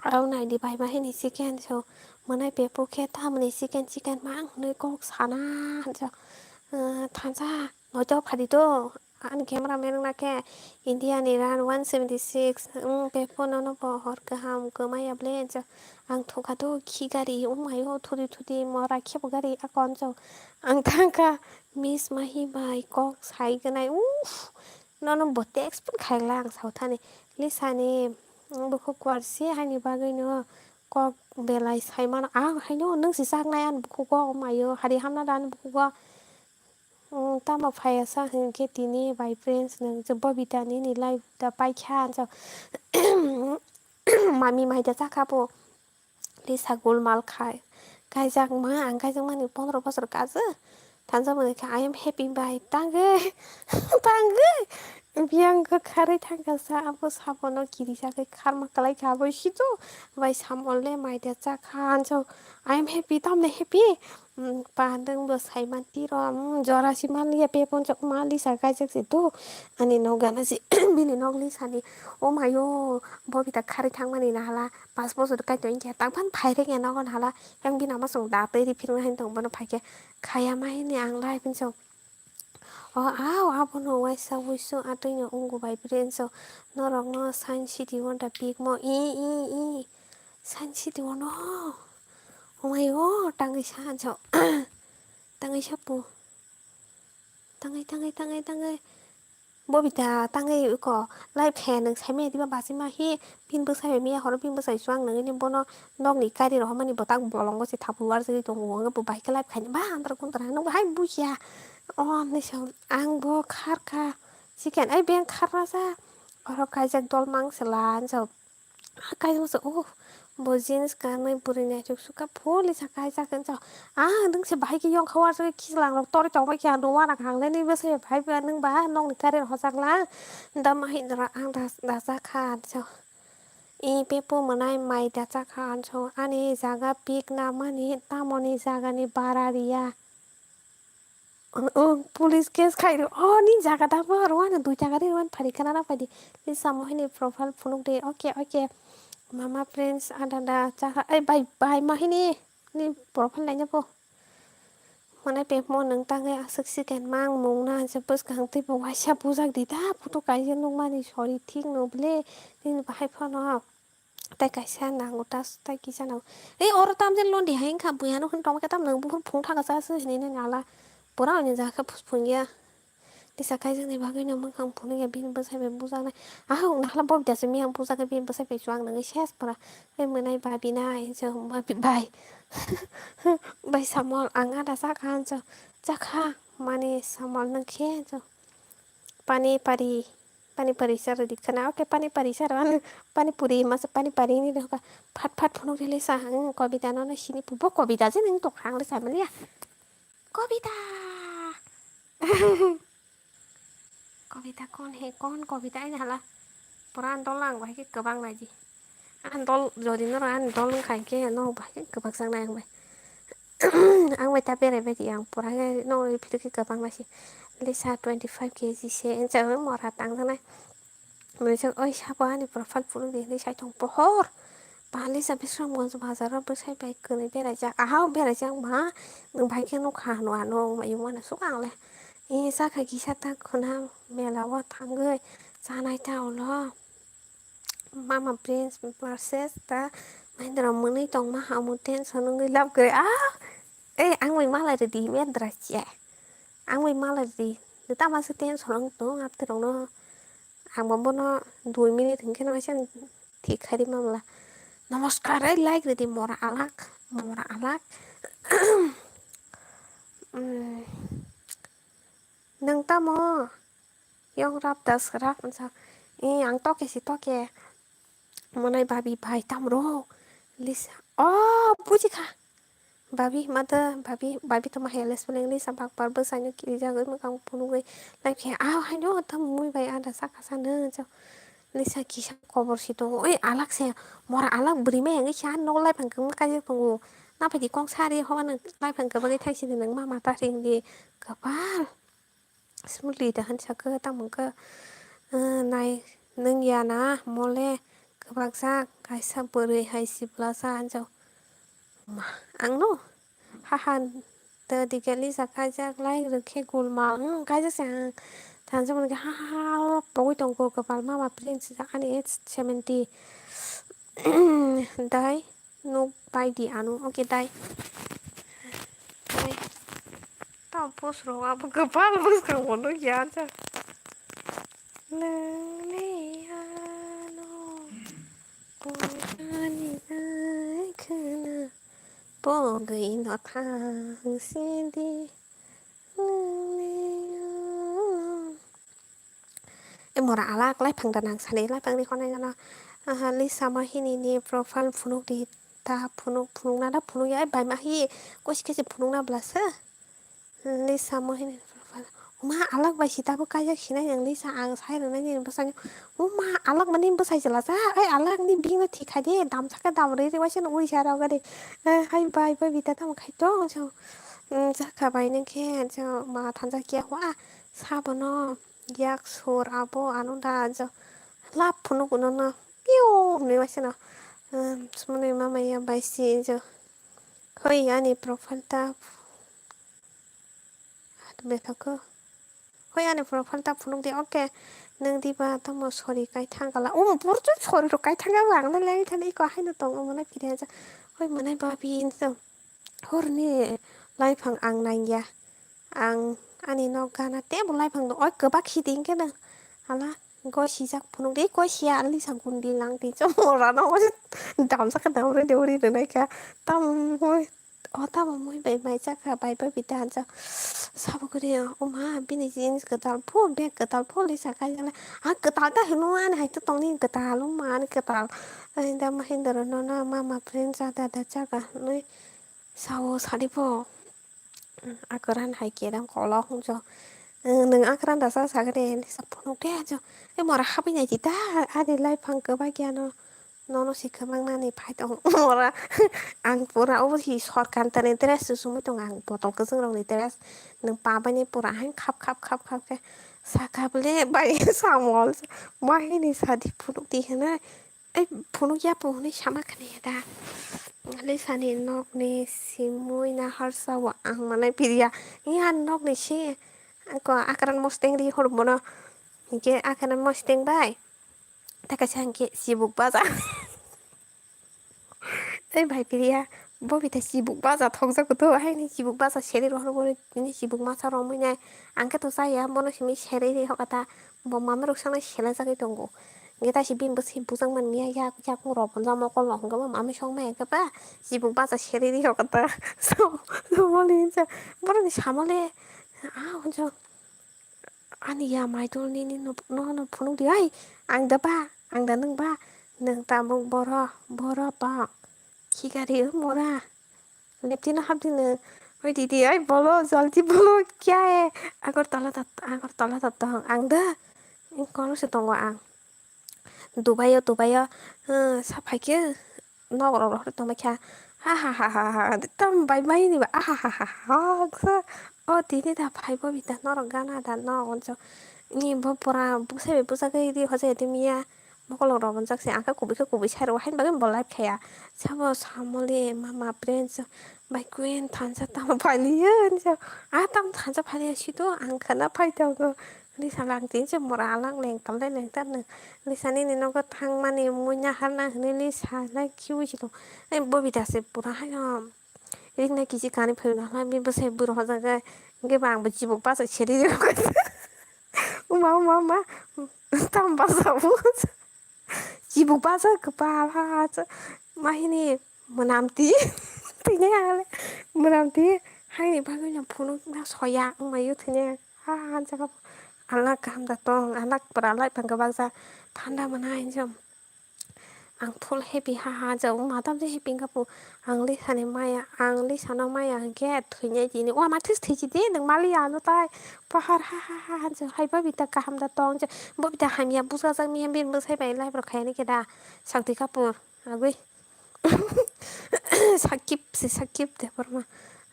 Aro naidi bai ma hini chicken so mwnai pepo khe tamni chicken chicken ma ang hwnwi kok sana hansa, ah, thansa noito phadi do ani camera man wngna khe India ni run one seventy six, um, pepo nono bo hor kaham kwmaya ble hansa ang thokha do khi gari, oh my god, thudi thudi mora khebo gari akon so ang thangkha miss mahi bai kok sai gwnai, uff. Nono bo text pun khaila ang saw thani. Lisani, mm, bukhuk kwar se haini bagwi no kok belai sai mano. Ah, haino nwng si chak nai ani bukhugo, oh mayo, hari hamna da ani bukhugo. Mm, tamo phaiya sa hinkhe tini bai friends nwng je Bobita nini live da paikha, so, mami mai da chakha bo. Lisa gulmal khai. Kaijak ma, ang kaijak mani pondro bosor kaje. Thansa mani khe, "I am happy bai." Tangwi, tangwi. Biyang khe kharwi thangkha sa, abo sabono kiri chagwi kharma kwlai kha abo sito. Bai samol le mai da cha kha, hansa, "I am happy," tamni happy? Mm, pandeng bo sai man tiro, mm, jora si man liya pe ponchok ma Lisa kaijak se do. Ani nok gana si, bini nok Lisa ni. O mayo, Bobita kharwi thangmani na hala. Pas bosor kaitor wngkhe takphano phairwkya nogo hala, yang bini ama chwng da twi ri phirwng hai tong bono phaikhe khaya ma hini ang lai hwnwi chwng. O, aw, abono waisa wuisu atwino wngwi bai bwrwi hwnwi chwng norokno Science City o da pik mo i i i Science City o no. Omaio tangwi sa hancho. Tangwi sapu. Tangwi, tangwi, tangwi, tangwi. Bobita tangwi ko live khe nwng saimaya diba bachima hi pin bwsai bai miya horo pin bwsai suang nangwi ni bono nokni kari rohormani bwtak bolongo se thapu warjagwi tongo wngkhe bo bai khe live khaini ba andra kundra nang bo hai buya o hinwi sa ang bo kharkha chicken ai beng kharna sa oro kaijak dol mang se la hinwi sa. Kaisa masa, oh, bo jeans kanwi bwrwi naithok sukha, pholi sa kaisa khe, ah, nwng se bahai khe yong kha, uansugwi khichlang rok torwi tongbai khe, ano uanang hanglai nwi bwsai bai phai ba, nwng ba nokni kari rok hochak lang, da ma hino ang da, da cha kha, so. I pepo mwnai mai da cha kha, so, ani jaga pik na mani, tamoni jaga ni bara riya. Ano, oh, police case khai rw. Oh, ni jaga da bo, rwani dui taka ri rwani phari kana na phadi. Ni samo hini profile phunuk de. Okay, okay. Mama friends, ada da, chakha. Ai, bye, bye, ma hini. Ni profile naina bo. Mane pe mo nang tangai aswk si ken mang mung na, je bwskang tei bo waisa bujak di da. Photo kaisa nukmani, sorry, thik no ble. Nini bahai phano. Tai kaisa nango, tas tai kisa nango. Ei, oro tamjani londi hai wngkha, buya no hwn tongma khe tam nang buphuru phung thangkha sa se hinwi nai nala. Pura oni ja khe phus phung ya. Tisa kaijakni bagwino mwkhang phunukya bini bwsai bai bujaknai. Ahok nakhla bobida se miyang bujakhe bini bwsai bai chuwak nangwi ses pora. Tei mwnai babi nai hinse babi bai. Bai samol ang ada chakha hinse chakha mani samol nangkhe hinse. Pani pari pani pari charo dikhana oke pani pari charo ani pani puri masa pani pari ni doka phat phat phunuk rili sa ang kobita no sini pubo kobita je nang tokha ang le samaliya. Kobita. Kobita kon he kon kobita aini hala pura dol ang bai ke kwbang nai di. Ang dol jodi noro ang dol wngkha khe no bai ke kwbang sang nai ang bai. Ang bai ta berai bai di ang pura ke no video ke kwbang nai si. Lisa twenty five K G se encha mora tang nai. Mui se oi sabo ani profile phunuk di hinwi saitong pohor. Ba Lisa Bisramganj bazaro bwsai bai kwnwi beraijak. Aha beraijak ma nwng bai khe nukha hwnwi ano mayung mano suk ang le. E sakha kisa ta khwna mela o thangwi chanai ta ulo. Mama Prince versus ta Mahendra mwnwi tongma ha omo tension wngwi love kwrwi. Ah! Eh, ang bai malai rwdi Mahendra che. Ang bai malai rwdi. Tama se tension wng tong atwrwngno. Ang bo bono dui minute hinkhe no waisa thik khai rima bwla. Namaskar, eh, like rwdi mora alak, mora alak. Mm. Nwng tamo? Yong rap das rap wngsa. Eh, ang toke si toke. Mwnai babi bai tamro. Lisa. Oh, bujikha. Babi mata babi babi tamo haya les beleng Lisa bakpar bwsaino kirijagwi mwkhang phunugwi lai phiya. Ah, haino tam mui bai ada saka sano. Lisa kisa kobor si tongo. Oi, alak se mora alak bwrwi maya wngwi khe ah nok lai phang kwbangma kaijak tongo. Naphai di kok sari hoba nwng lai phang kwbangwi thang sidi nwng ma mata ring di. Kwpal. Smuli da han sakhe tamo khe, eh, nai nung ya na mole kwbakjak kaisa bwrwi hai sibla sa hanjao. Ma, ang no? Ha ha, da dikhe Lisa kaijak lai rwkhe gulma, hmm, kaijak se ang thansa mani khe ha ha ha pogwi tongkho kwpal mama prince ani age seventy. Dai. Nuk pai di ano, oke dai. Dai. Tamo post rok abo kwbang bwskango nukya. Nwng le ano, purani nai khwna, pogwi no thang sidi. Nwng le ano. E mora alak lai phang da nang sani lai phang ni khonai gana. Aha, Lisa Mohini ni profile phunuk di ta phunuk phunuk na da phunuk ya bai ma hi kosi kesi phunuk na bla se. Lisa Mohini ni profile. Uma alak bai si ta bo kaijak sinai yang Lisa ang sai rwnai ni bwsai. Uma alak mani bwsai jela sa. Ai alak ni bini thik khai di dam saka dam ri ri waisa uri sa rok gari. Hai bai bai bita tamo khai to. Jakha bai nang khe ma thansa kiya hua. Sabono yak sur abo ano da jo lap phunuk uno no piu hinwi waisa no, um, sumani mama ya bai si jo hoi ani profile ta bethok ko hoi ani profile ta phunuk di oke nung di ba tamo sori kai thang kala um purchu sori ro kai thang kala ang le lai thani ko haino tong omo na phiri aja hoi manai babi inso. Horni laiphang ang nangya. Ang ani nok gana tebo laiphang dong. Oi kwbak hidi hwnkhe no. Hala goi sijak phunuk di, goi siya ali sa gundi lang di. Chomora no damsa khe damri deuri rwnai kha. Tam mui, o tamo mui bai mai chakha bai bai bi dan jak. Sabo kwrwi o ma bini jeans kwtal phu, bag kwtal phu lisa kaijaknai. A kwtal ta hwnwi ani hai to tongni kwtal o ma ani kwtal. Ai da Mahindra no na mama friend cha da da chakha nui. Sao sadi pho. Akran hai kedam kolok hwnjo. Nwng akran da sa sagade sa phunuk de jo. E mora habi nai di da. Ani laiphang kwbak ya no. Nono si kwbang nani phai tong mora. Ang pura obo hi sorkar tani dress chumui tong ang botol kwchwng rok ni dress. Nwng pa bai ni pura hai khap khap khap khap khe. Saka bole bai samol. Mahini sadi phunuk di hwnwi. Ai phunuk ya po hwnwi sama khani da. Lisani nokni simui na harsa o ang manai piriya. Iya nokni si ko akran mosteng ri hor bono. Hingke akran mosteng bai. Taka sa hingke sibuk baja. Ai bai piriya. Bobita chibuk baja thokjago to, haini chibuk baja seri rohor boni, tini chibuk masa romwi nai. Ang khe to chaya, bono simi seri ri hoka ta, bo mama rok sanai selajagwi tongo. Hingke ta si bini bwsai bujak man miya, yak yakung rok bonjak mokol rok hingke bo mami song maya khe ba, chibuk baja seri ri hoka ta. So, so boni hinsa, boroni samole, ah, honjo. Ani ya maidol nini no, no, no phunuk di, ai, ang da ba, ang da nung ba, nung tabuk boro, boro tong, khigari mora, lepti no hapdi nung, oi didi, ai bolo, jaldi bolo, kya hai, Agartala ta, Agartala ta tong, ang da, kono se tongo ang. Dubai o, Dubai o, eh, sa phaikhe nok rok rohor tongbaikha. Ha ha ha ha ha. Tam bai bai ni ba. Ah ha ha ha ha. Khe, o tini da phai bo bita norok gana da nok onso. Ni bo pura bwsai bai bwsagwi ri hoja ya timi ya. Mokolok rok bonjak se ang khe kubui khe kubui sai rw hain bagwi bo live khaya. Sabo samole mama prince bai queen thansa tamo phai liya. Ah tam thansa phai liya si to ang khana phai tongo. Lisa lang tin se mora alang leng tam le leng tam nang. Lisa nini nogo thang mani mui nahar na hwnwi Lisa lai khiui si tong. Ai Bobita se pura haino ring na kisi kani phai na hwnwi bwsai bwrwi hojak jai. Hwnkhe ba ang bo chibuk basa seri rw kha. Uma uma uma. Tam basa bu. Chibuk basa kwpal ha ha. Mahini mwnam ti. Tini ale mwnam ti. Haini bagwi no phunuk na soya wngmai thini. Ha ha jaga. Anak kaham da tong, anak pura lai pang kabak ja. Thanda mana hinjam. Ang full happy ha ha ja. Uma tam je happy ka pu. Ang Lisa ni maya, ang Lisa no maya hwnkhe thwinai tini. Wa ma this thwisi de nang mali ano tai. Pahar ha ha ha ha ja. Hai Bobita kaham da tong ja. Bobita hamya busa jak miya bin bwsai bai live rok khaini khe da. Shakti Kapoor. Agwi. Sakib se Sakib Debbarma.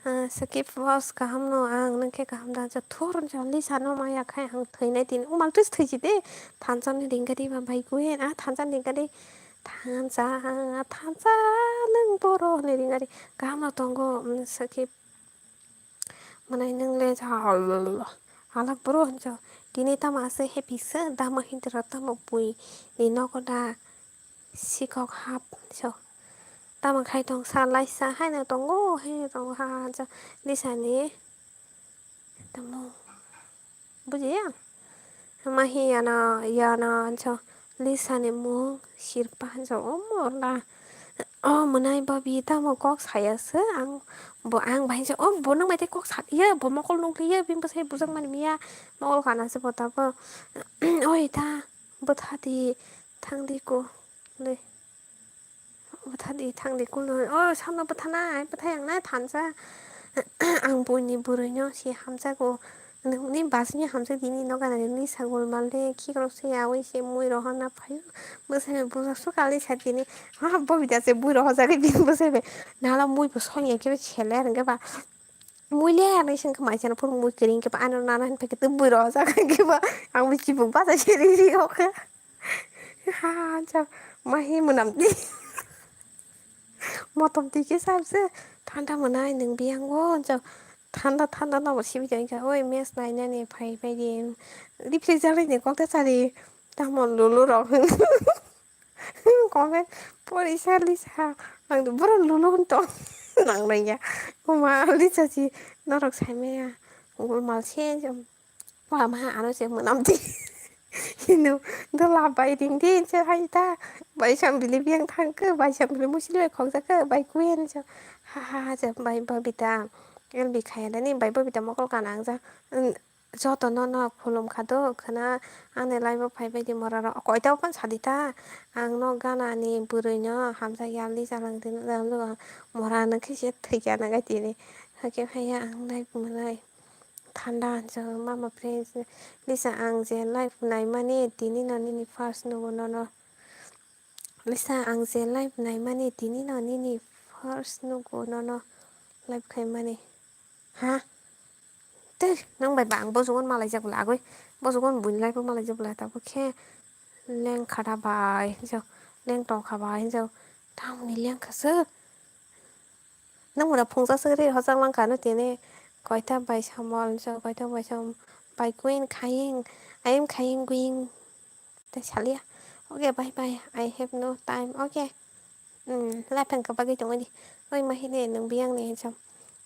Ah, Sakib boss kaham no ang nang khe kaham da ja thor ja Lisa no maya khai ang thwinai tini. Umal tus thwisi de. Thansa ni ringari ba bai guen. Ah, thansa ni ringari. Thansa, thansa nang boro ni ringari. Kaham no tongo, mm, Sakib. Mwnai nwng le ja halak boro hinjo. Tini tamo aswk happy se, dama hindra tamo bui ni nogo da sikok hap so. Tamo khai tong sa laisa haino tongo, haino tongo ha hinjo. Lisa ni tamo bujiya. Mahi yana, yana, ancho Lisa ni mung sirpa, ancho, o morla. O mwnai Bobita mo kok saya se, ang bo, ang bai se, o bo nang bai te kok sa, ye bo mokol nukli ye, bini bwsai bujak mani miya, mokol kana se bo tabo. Oi ta, bwtha di, thang di ko, le. Bwtha di thang di kulno. O samno bwtha nai, bwtha yang nai thansa. Ang buini bwrwi no se hamjago. Nini bus ni hamjak di nini nogo nani nini sagol mal de khikrok se yaui se mui rohor na phaio. Bwsai bai bujak su kali sa tini. Ha Bobita se bui rohor jagwi bini bwsai bai. Nala mui bo song ya khe sele rwngkhe ba. Mui le anai sengkhe mai chana phuru mui kwrwi khe ba ano nana hin phai khe tei bui rohor jagwi khe ba. Ang bo chibuk bachai se ri ri kha. Ha, cha, mahi mwnam di. Motom di ke sabse, thanda mwnai nwng biyang o, cha, thanda, thanda no bo sibi jai ka, oi, mes nai nani phai phai di. Refrigerator ni kok ta chari, tamo lulu rok. Kok ke, pori sa li sa, ang do boro lulu hwn tong. Nang nai ya, oma li cha si, norok sai maya, gul mal se, jom. Wah, ma, ano se mwnam di. Hino, dola bai ring di, se hai ta. Bai sam bili biang thang ke, bai sam bili musi le khong sa ke, bai kuen se. Ha, ha, ha, se bai Bobita. L B khaya dani, bai Bobita mokol kana ang ja. Joto no, no, khulum kha do, khana, ani live o phai bai di mora ro. Koi ta opan sa di ta. Ang no gana ni bwrwi no, hamsa yal di jalang di, mora no khe se thwi ya na gai tini. Hakhe phai ya ang live mwnai. Thanda hinsa mama friends. Lisa ang je live naimani tini no nini first nugo nono. Lisa ang je live naimani tini no nini first nugo nono live khaimani. Ha? Tei nang bai ba ang bojogon malai jak bwla agoi. Bojogon buini live o malai jak bwla tabuk khe leng khata bai hinjak leng tong kha bai hinjak tamni leng kha se. Nang mura phungsa sugri hojak langkha no tini koita bai samol so koita bai sam bai queen khaying I am khaying queen tei salia. Okay, bye bye, I have no time. Okay, Hmm, lapeng ka bagwi tongwi di. Oi ma hini nung biyang ni hinso.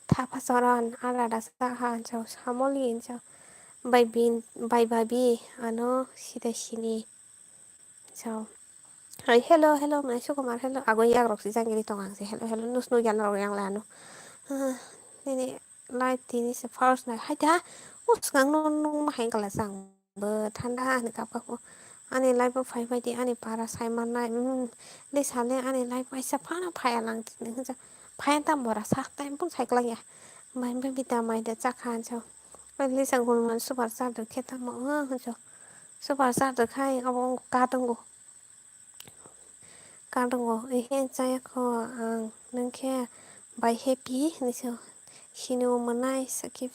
Thapa soron alada sa ha hinso. Samoli hinso. Bai bin, bai babi ano sida sini. So. Hai, hello, hello, mai sukumar, hello. Ago yak rok si jang giri tong ang se. Hello, hello, nus nu yan rok yang la ano. Ah, nini live tini se first na. Hai ta. Us ngang no nung ma hai kala sang. Bo thanda ani kap kap o. Ani live o phai phai di, ani para sai mannai. Hmm, de sale ani live kaisa phano phai alang tini hinso. Phai ta bora sa time pun sai klang ya. Mai bai bita mai de chakha hinso. Bai lisa gulman super chat rok khe tamo, hmm, hinso. Super chat rok khai abo wng ka tongo. Ka tongo. Ehe chaya kho ang nung khe bai happy hinso. Sini o mwnai sakhe.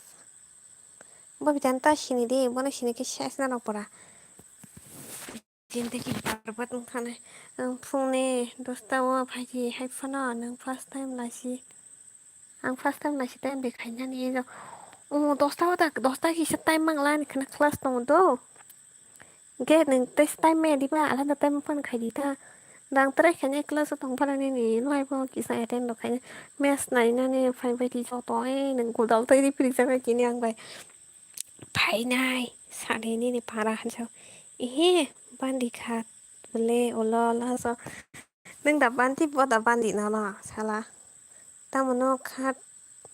Bo bitan ta sini di, bono sini khe ses na rok pora. Jindagi barbat wngkha nai. Ang phungni dosta o phaidi hai phano nung first time laisi. Ang first time laisi time bai khainani jo. O dosta o ta, dosta kisa time mangla ani khna class tongo do. Ge nung tei time me diba alada time phano khaidi ta. Dang trai khainai class o tong phano nini live o kisa attend rok khainai. Match nainani phai bai di joto e nung gudal tei ri phirikjaknai tini ang bai. Phainai sadi nini para hinso. Ehe bandi kha le olo olo so. Nung da bandi bo da bandi nono sala. Tamo no khat,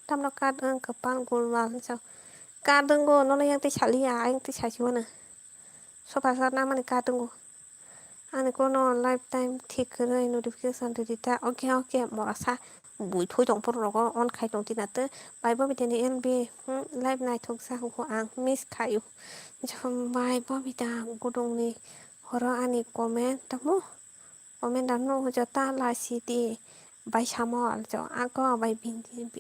tamo no kat wng kwpal gulwal hinso. Kat wngbo nono yang tei saliya, ayang tei sasi mano. Sofa sa namani kat wngbo. Ani kono lifetime thik kwrwi notification rwdi ta. Oke, oke, morasa bui thoi tong phuru rogo on khai tong tina tei bai bo biteni L B, hmm, live naithok sa hugo ang miss khaio. Jom bai bo bita gudungni horo ani comment tamo. Comment da no hujo ta laisi di bai samo aljo ako bai bindi.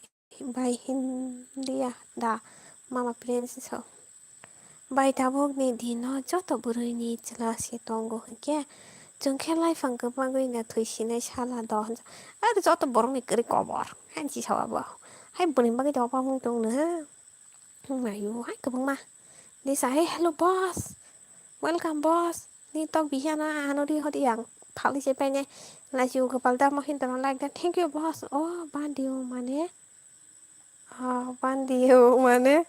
Bai Hindia da mama prince so. Bai tabukni dino joto bwrwini chwla se tongo hinkhe chwng khe laifang kwbangwi na thwi sinai sala do hinsa. Are joto borokni kwrwi kobor hanchi sawa bo. Hai bwrwini bagwi da obo wng tong no ha. Wngmano hai kwbangma. Lisa, hey, hello boss. Welcome boss. Ni tok bihiya na ano ri hodi ang phali se paine. Laisi u kwpal da mo hinto no like da. Thank you boss. Oh, bandi o mane. Oh, bandi o mane.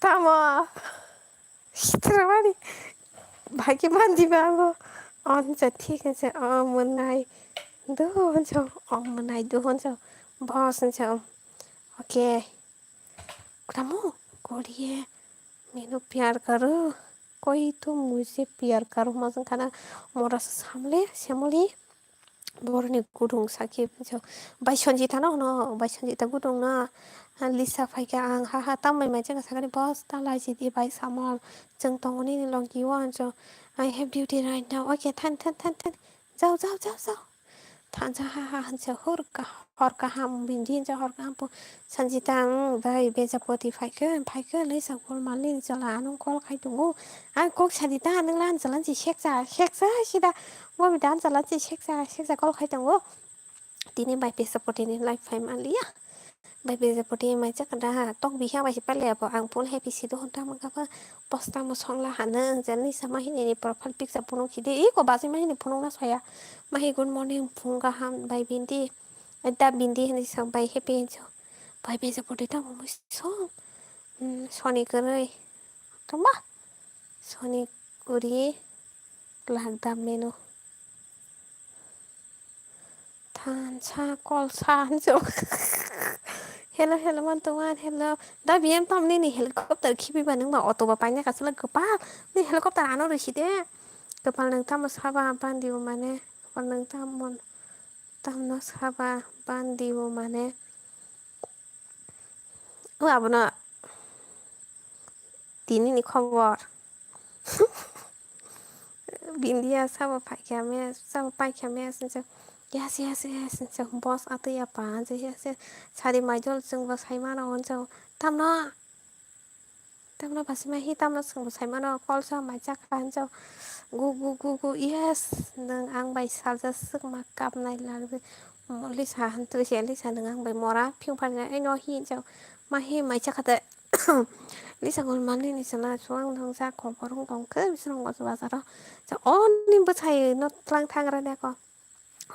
Tamo. Sitramani. Bhagi bandi ba bo. On sa thik sa o mwnai. Do on sa o mwnai do on sa. Boss on sa. Okay. Kutamo, koriye, menu pyar karo, koi tu mujhe pyar karo, masang khana mora samle, semoli, borni gudung sakhe, bai Sanjita no, no, bai Sanjita gudung no, Lisa phaikha ang, ha, ha, tambai mai chakha sakani, boss, ta laisi di, bai Samol, chwng tongo nini logi o, anjo, I have duty right now, okay, than, than, than, than, jao, jao, jao, jao. Thansa ha ha hansa hor ka-, hor kaham bindi hinsa hor kaham po Sanjita ang bai Bejapoti phaikhe, phaikhe lei sa gol mali ni chala anung call khai tongo. Ang kok sadi ta nung lan chala si seksa, seksa sida. Bo bi dan chala si seksa, seksa call khai tongo. Tini bai Bejapoti ni live phai maliya. Bai Bejapoti mai chakra tok biha bai si pale abo ang full happy si do honta mangkha pa posta mo songla hana ang jani sama hini ni profile picture phunuk hidi iko basi ma hini phunuk na soya. Mahi good morning phung kaham bai bindi. Da bindi hini sa bai happy hinso. Bai Bejapoti ta mo song. Hmm, soni kwrwi. Tongma? Soni kwrwi. Lak dam menu. Thansa kolsa hinso. Hello, hello, man to man, hello. Da biyam tam nini helicopter khibi ba nung ba auto ba paina kasala kwpal. Ni helicopter ano risi de. Kwpal nung tamo saba bandi o mane. Kwpal nung tamo tamno saba bandi o mane. O abono. Tini ni khobor. Bindia sabo paikha me, sabo paikha me, sinsa, yes, yes, yes, sinsa, boss atwi apa, sinsa, yes, yes. Sari maidol chwngbo saimano, hinsa, tamno, tamno basima hi, tamno chwngbo saimano, kolsa mai chakha, hinsa, gu, gu, gu, gu, yes, nwng ang bai salsa swkma kapnai lagdi. Lisa hantwi se, Lisa nwng ang bai mora phiyung phaina, ai no hi, hinsa, ma hi mai chakha de. Lisa gol mani ni sala suang thangsa khobor wng tong khe bising rok bazar o. Sa oni bwsai no tlang thang rani ako.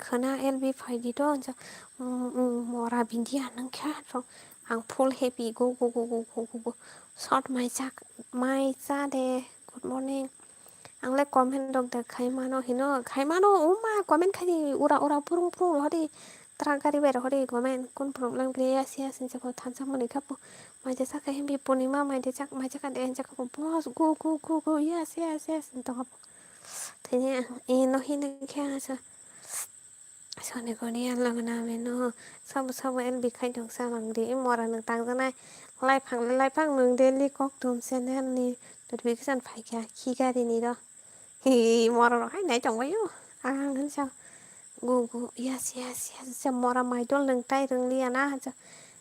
khwna L B phaidi do," hwnsa, "Mm, mm, mora bini ya nang kha," to ang full happy, "Go, go, go." Short mai chak, mai cha de, "Good morning." Ang le comment rok da khai mano hino, khai mano, uma comment khai di, ura, ura, purung, purung rohori, truck gari bai rohori comment, kun problem gre, yes, yes, hinsa ko thansa mani khapo, mai de chak khe himbi Purnima, mai de chak, mai chak de, hinsa ko boss, "Go, go, go, go, yes, yes, yes," hinsa ko. Thini ang, e, no hino khe asa. Soni goni ang logna meno, sabo sabo L B khai dong sa bang di, mora nang tang janai, lai phang, lai phang nang daily kok thum channel ni notification phai kha, khi gari ni ro. Hi, mora rok hai nai tong bai o. Ang hinsa, "Go, go, yes, yes, yes," se mora mai dol nang tai rwng liya na, hinsa,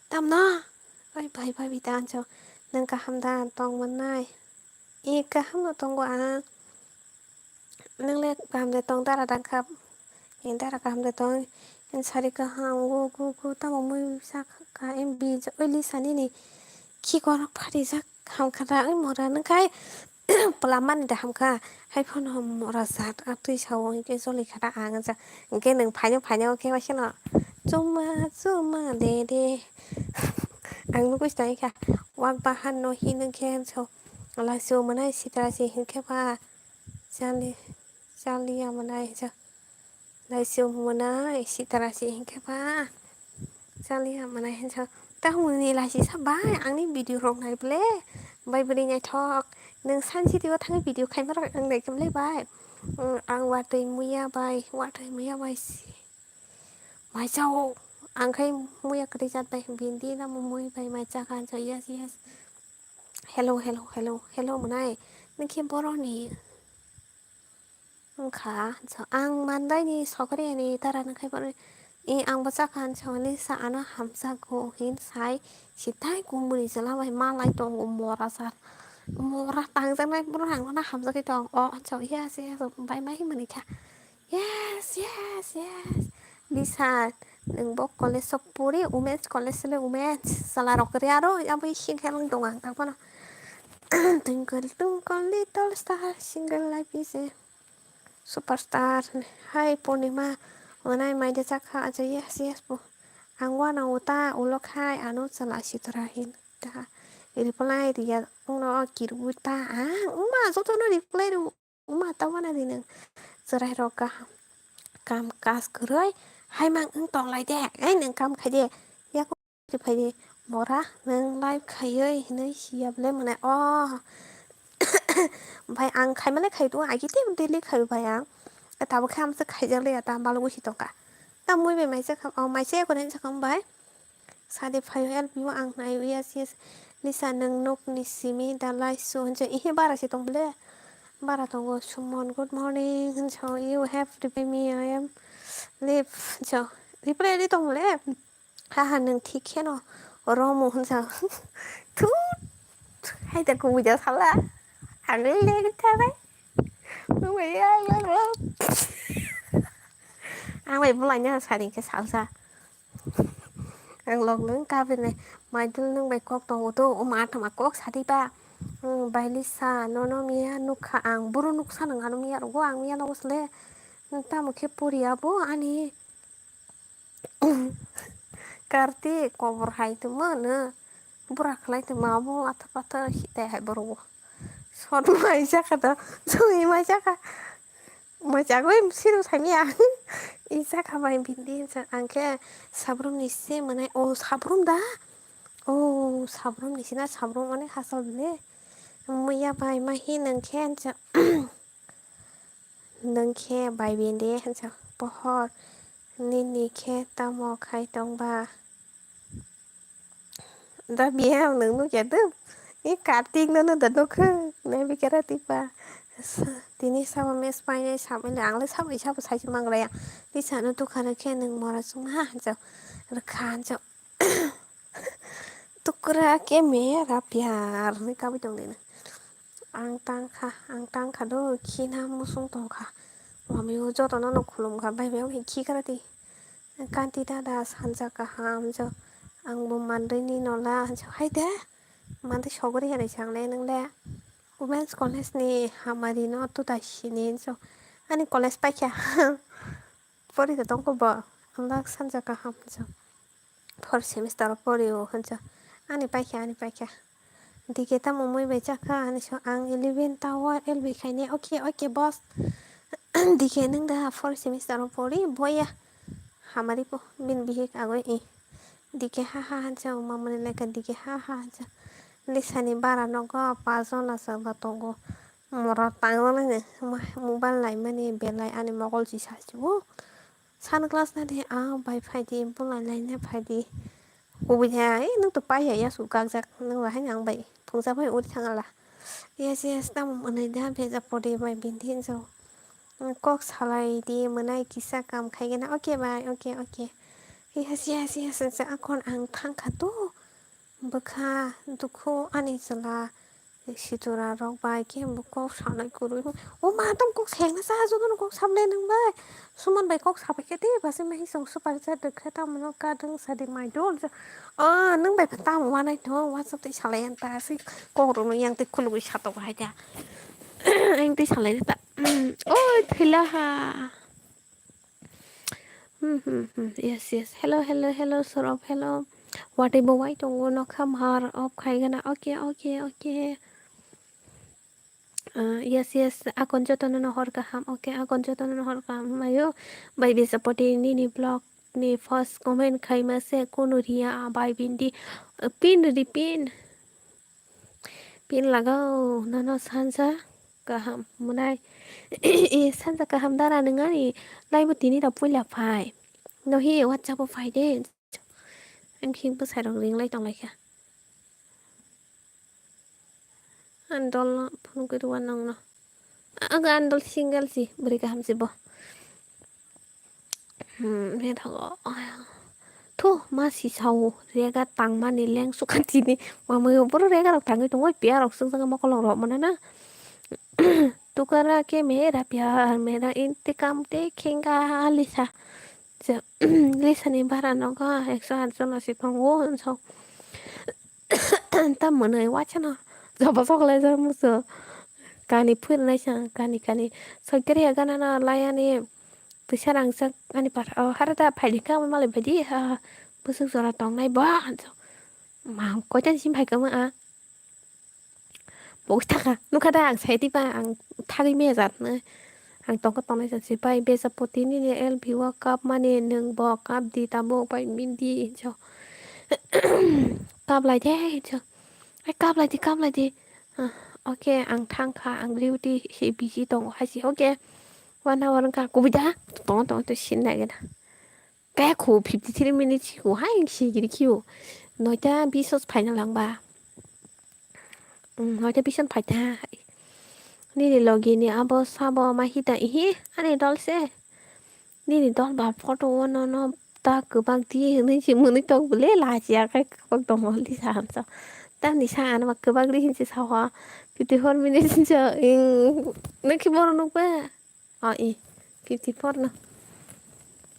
"Tam no?" Oi, bai, bai, bita, hinsa, "Nang kaham da tong mannai?" "E, kaham no tongo ang." "Nang le kaham de tong, dara dang kha?" "E, dara kaham de tong." Ang sari kaham, "Go, go, go," tamo mui sa kha, M B ja, oi Lisa nini khi korok phari jak ham kha da, oi mora nang khai pwla mani da ham kha, hai phano mora jat a twi sao, hinkhe joli kha da ang ja, hinkhe nang phaino phaino khe waisano chuma chuma de de. Ang nugwi tong kha, wak bahan no hino khe so, laso mwnai sitra se hinkhe ba. Chali, chali ya mwnai hinsa. Laisi mwnai sitara si hinkhe ba. Chali ya mwnai hinsa. Tamo ni laisi sa bai, angni video rok nai ble. Bai bwrwi naithok. Nwng sainsi twibo thangwi video khaima rok ang nai khe ble bai. Mm, ang watwi muya bai, watwi muya bai si. Mai chao. Ang khai muya kwrwi jat bai bindi na mui bai mai chakha hinsa, yes, yes. Hello, hello, hello, hello mwnai. Nwng khe boroni wngkha, so ang mandaini sokri ani tara nang khai boroni. E, ang bo chakha hinsa, ani sa ano hamjago hin sai sitai kumuni chwla bai malai tongo mora sa. Mora tangjaknai borok ang no hamjagwi tong. O, so, yes, yes, bai mai hinmani kha. Yes, yes, yes. Lisa, nwng bo college o puri, women's college le women's. Chwla rok kwrwi aro abo sing khe wng tong ang tak phano. Twinkle, twinkle, little star, single life is a superstar. Hai Purnima, mwnai mai de chakha, acha, yes, yes, bo. Ang uanao ta ulo khai ano chwla sitra hin ta reply riya, wngno kirwi ta ang wngma jotono reply rw. Uma ta wana di nwng chwrai rok kaham kam kaj kwrwi hai mang wng tong lai de, ai nwng kam khai de, yak phai de, mora nwng live khaiwi hinwi siya ble mwnai o. Bai ang khaima le khai tongo, agi tei daily khai bai ang, tabuk khe amsa khaijak le ya ta balugwi si tongkha. Ta mui bai maisa kha, o maisa ya kore hinsa kha bai. Sade phaio L P o ang nai, yes, yes. Lisa, nwng nokni simi da laisu hinsa, ihe bara se tong ble. Bara tongo, Sumon, good morning hinsa, you have to pay me, I am leave hinsa. Reply ri tong ble. Ha ha, nwng thik kheno romo hinsa. Thut. Hai da kubui da sala. Ang le le thabai. Nwng bai ya, ya, ya. Ang bai bulai nya sari khe salsa. Ang log nwng kabrini maidul nwng bai kok tongo to, o ma tama kok sadi ba. Hmm, bai Lisa, nono miya nukha ang, boro nuksa nang ano miya rogo, ang miya nogo sle. Tamo khe pori abo ani Kartik kobor hai tongma no. Bura khlai tongma abo athar pathar hite hai borok bo. Sot mai jaka to, soi mai jaka. Mai jagoi siru saimya. I jaka bai bindi hinsa ang khe sabrum ni se mwnai. O sabrum da? O sabrum ni sina sabrum onek hasal bile. Muya bai ma hi nang khe hinsa. Nang khe bai bindi hinsa. Pohor nini khe tamo khai tong ba? Da biya ang nang nukya dum. I Kartik no no da nukha. Nai bikara tipa. Tini sabo mes painai sabo le ang le sabo sabo sai se mangra ya. Tisa no tukha no khe nang mora sung ha hanjo. Rkha hanjo. Tukra ke me ra pyar ni kabi tong dina. Ang tang kha, ang tang kha do khina musung tong kha. Mami o joto no no khulum kha bai bai o khi kara ti. Kanti dada sanja kaham jo. Ang bo mandoi ni nola jo. Hai de. Mandoi sogori hai sang le nang le. Women's College ni hamari no tu da sini jo. Ani college paikha. Pori da tong ko bo. Ang dak sanja kaham jo. Fourth semester o pori o hinjo. Ani paikha, ani paikha. Dike tamo mui bai chakha ani so ang eleven tower L B khaine, okay, okay, boss. Dike nung da fourth semester o pori boya. Hamari po bin bihik agoi i. Dike ha ha hansa mamani leka dike ha ha hansa. Lisani bara nogo pajon asa ba tongo. Mora tangmani mobile naimani belai ani mogol si sasibo. Sunglass nadi, ah, bai phaidi, bulai laina phaidi. Kubui hai, eh, nung to pai ya, ya su kakjak, nung bahai nang bai, phungsa bai uri thangala. Yes, yes, tam manai da, beja podi bai bindi jo. Kok salai di, manai kisa kam khai gana, okay bai, okay, okay. Yes, yes, yes, yes, akon ang thang kha tu. Bwkha dukhu ani chwla situra rok bai khe bo kok sanai kwrwi. O ma, tamo kok sengna cha, jotono kok sablai nang bai. Suman bai kok sabai khe de, basi mai song super chat rwkha, tamo no kadang sadi mai dol. O, nung bai pha tamo wanai tho, WhatsApp tei salai ang ta, si kok rok no yang tei khulugwi satok hai ta. Ang tei salai ta. Oi, thila ha. Hmm, hmm, hmm. Yes, yes. Hello, hello, hello, Sorop, hello. Watwi bo wai tongo, nokha mar off khai gana. Okay, okay, okay. Ah, yes, yes. Akon jotono no hor kaham. Okay, akon jotono no hor kaham. Mayo, bai bisa poti nini blog ni first comment khai ma se kunu riya, ah, bai bindi. Ah, pin ri pin. Pin lagao, nono sanja kaham mwnai. E, sanja kaham dara nung ani laibo tini da puila phai. No hi WhatsApp o phai de. Ang khing bwsai rok ring lai tong lai kha. Ang dol no phone khe rw nang no. Ang, ang dol single si, bwrwi kaham si bo. Hmm, he thago. Thu, ma si sao, rega tangmani leng sukha tini. Mamai o boro rega rok tangwi tongo, piya rok sung sung mokolong rok mana na. Tukara ke mera pyar, mera intikam te khenga lisa. Lisa ni bara nogo ekso aat jono si tongo, so. Ta mwnwi waisano jobo sok lai jak muchung. Kani phwrwngnaisa kani kani soikhe rwya gana no laiani twisa rangchak ani pathao hara da phaidi kha malai baidi ha bwswk jora tongnai ba. Mang koitani simi phaikha ma a. Bo thaka nukha da ang sai twipa ang thagwi mejatnai. Ang tongkha tongnai se pai besa poti nini L B o kap mani nwng bo kap di tabuk pai mindi hinjo. Kap lai de hinjo. Ai kap lai di, kap lai di. Ah, okay, ang thang kha, ang duty se busy tongo hai se. Okay, one hour wngkha kubui da. Tongo tongo to sin nai gana. Kaya khu fifty three minutes khu hai si giri khiu. Noita bish o phaina lang ba. Noita bish o phaita. Nini logi ni abo sabo ma hita ihi ani dol se. Nini dol ba photo o nono ta kwbak di hinwi si mwnwi tok bwle lachiya khai kwbak tongo li sa hamsa. Tamni sa ano ba kwbak di hinsi sa ho. Fifty four minutes hinsa ing nokhi boro nukba. O i fifty four no.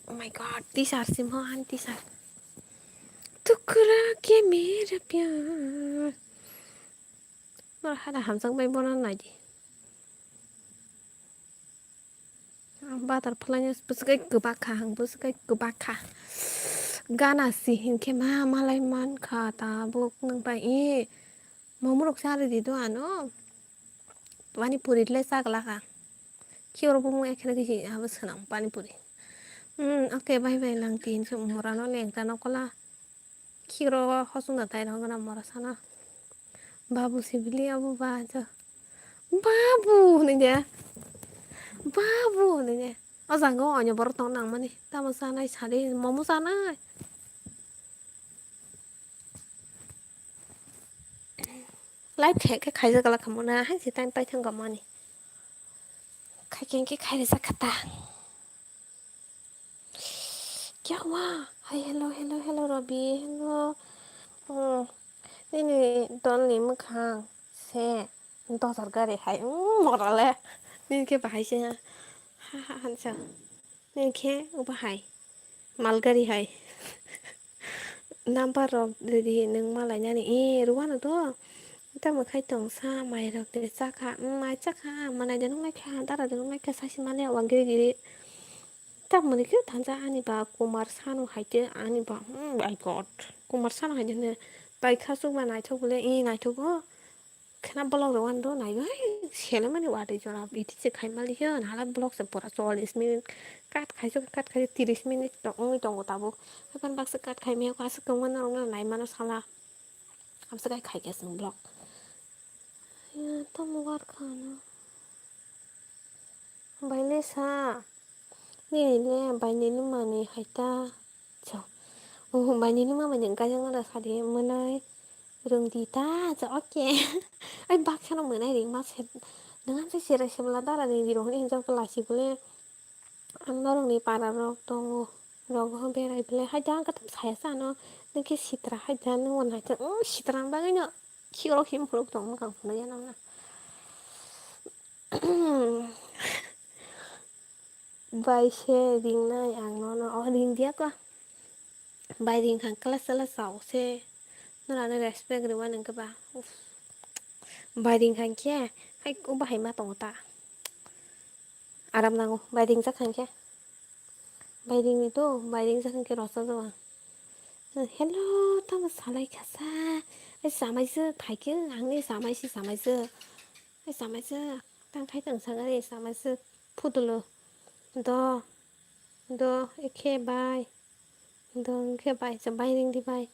Oh my god, teacher sim ho an teacher. Tukra ke mera pyar. Nor hada hamjak bai bono nai di. Ang badar phalai no bwswk kwbak kha, ang bwswk kwbak kha. Gana si hinkhe ma malai mankha tabuk nwng bai e. Momo rok sa ridi do ano. Pani puri le chak laka. Khiro bumung ekheno kisi abo swnam pani puri. Hmm, okay, bye bye lang tin se mora no leng ta no kola. Khiro hosung da tai rong gana mora sana. Babu sibili abo ba jo. Babu hinui de. Babu hinui de. O jaga o oinw borok tong nang mani. Tamo chanai sadi momo chanai. Live khe khe khaijak gala khamuna hai se time paithang gomani. Khaikhe khe khairesa khata. Kya hua? Hai, hello, hello, hello, Robi, hello. Hmm, nini dolni mwkhang se dojar gari hai. Hmm, morale. Nini khe bahai se. Ha, ha, hansa. Nini khe bahai. Malgari hai. Number rok ridi nwng malainani. Eh, ruwano to. Tamo khai tong sa, mai rok de chakha. Mm, mai chakha, manai de nung lai kha, dara de nung lai kha, sasi male wa giri giri. Tamoni khe thansa ani ba Kumar Sanu hai te ani ba. Mm, my God. Kumar Sanu hai de ne. Bai kha chukma naithok bole, eh, naithok o. Khena vlog rok ano naiwi selemani watwi jora iti se khai mali khe hala vlog se pura chollish minute cut khai se cut khai se tiris minute tong wngwi tongo tabuk. Haikhe baksa cut khai maya kho aswk kwbangma norok no nai mano sala. Amsa khai khai khe chwng vlog. Ya, tamo war khana. Baile sa. Nini le bainini mani hai ta. Cho. Oh, bainini mama ni gajang ada sadi mwnai. Rung di ta, cho, okay. Ai, baksa no mwnai ring ma se. Nang se sira se bla dara ni biro ni jok la si bole. Ang norok ni para rok tongo. Rok ho berai bole. Hai jang katam saya sa no. Nang ke sitra hai jang no wan hai ta. Oh, sitra bagwi no. Khiro him phuluk tong ma kang phuluk ya nang na. Bai se ringnai ang nono, o ring diya ko. Bai ring kha class class sao se. Norano respect rwmani hwnkhe ba. Uff. Bai ring kha hwnkhe, hai o bahai ma tongo ta. Aram nango, bai ring jak kha hwnkhe. Bai ring ni to, bai ring jak kha hwnkhe rosa jago. Hello, tamo salai kha sa. Ai samai se phaikhe, ang ni samai se, samai se. Ai samai se, tang thai tang sa gari, samai se. Phutulo. Do. Do, ekhe bai. Do, ekhe bai. Cha bai ring di bai.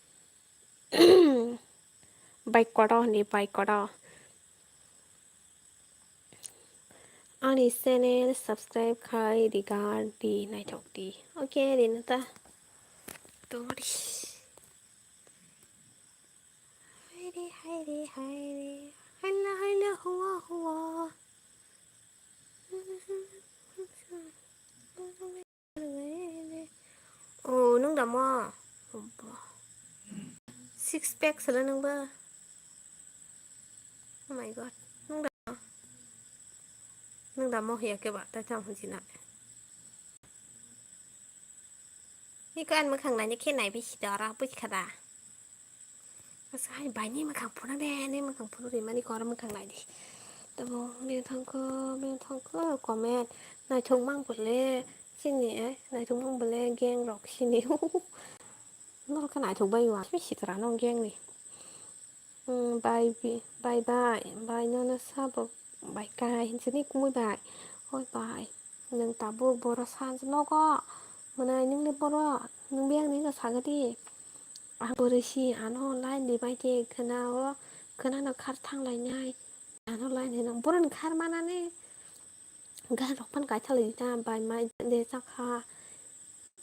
Bai kodo ni, bai kodo. Ani channel subscribe khai di, gar di, naithok di. Okay, rinata. Tori. Haire, haire, haire. Haila, haila, hua, hua. Oh, nung damo? Six pack sala nung ba? Oh my God. Nung damo? Nung damo hiya ke ba? Ta chang hon sina. Iko an mwkhang naina khe naibi si dora, buj kha da? Asa hai bai ni mwkhang phuru de, ni mwkhang phuru rimani kor mwkhang nai di. Tamo bini thangkho, bini thangkho comment. Naithok mang bole chini, eh, naithok mang bole gang rok sini. Norok khe naithok bai wa, simi sitra no gang ni. Hmm, bai bi, bai bai, bai nono sabo bai kai hinchini kumui bai. Oi bai, nwng tabuk boro sa nogo. Mwnai nwng ni boro, nwng biyang ni no sagadi. Ang bwrwi si ano line di bai de khwna o, khwna no khar thang lai nai. Ano line hino, boro ni khar mana ni. Gan rok phan kaitha lai di ta, bai mai de chakha.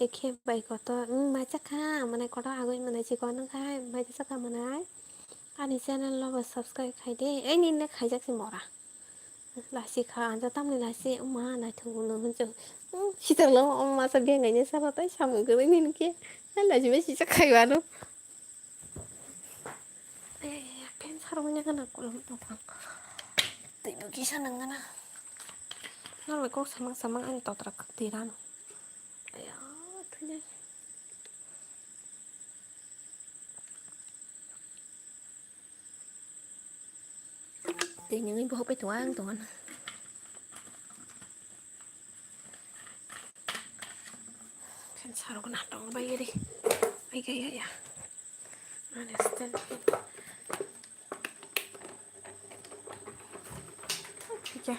Ekhe bai kotor, hmm, mai chakha, mwnai kotor agoi mwnai chikon khai, mai de chakha mwnai. Ani channel no bo subscribe khai de, ei nini khaijak se mora. Lasi kha, anja tamni lasi, uma, naithok no hwnchuk. Hmm, sitang lo, um, masa bengai ne sara tai samung kwrwi nini khe. Hai lasi bai sijak khai wano. Eh, pen sarwini gana kulum tongphang. Tei bo kisa nang gana. Norok kok samang samang ani totra kak tirano. Aya, thunai. Tei nini bohok bai tongo ang tongo. Pen sarok na tong bai ri. Ai, ya, ya, ya. Understand. Ya.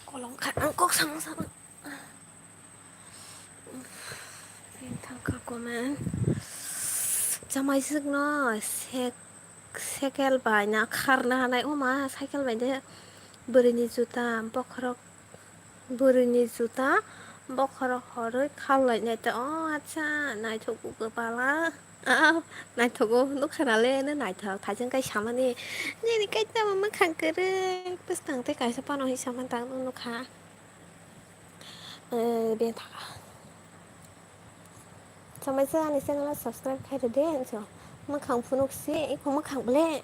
Kolom kha, ang kok sama sama. Thangkha comment. Chamai sukno sek, sekel bai na kharna hanai. O ma, cycle bai de bwrwini juta bokhorok. Bwrwini juta bokhorok horwi kharlainai ta. O acha, naithok bwkha pala. Ah, naithogo, nukha nale, no naithok, thaichung kai samani. Nini kai tamo mwkhang kwrwi, bwskang tei kaisa pano hinwi samani tang nukha. Eh, bethaka. Chamai se ani channel o subscribe khai rwdi, hinso. Mwkhang phunuk si, iko mwkhang ble.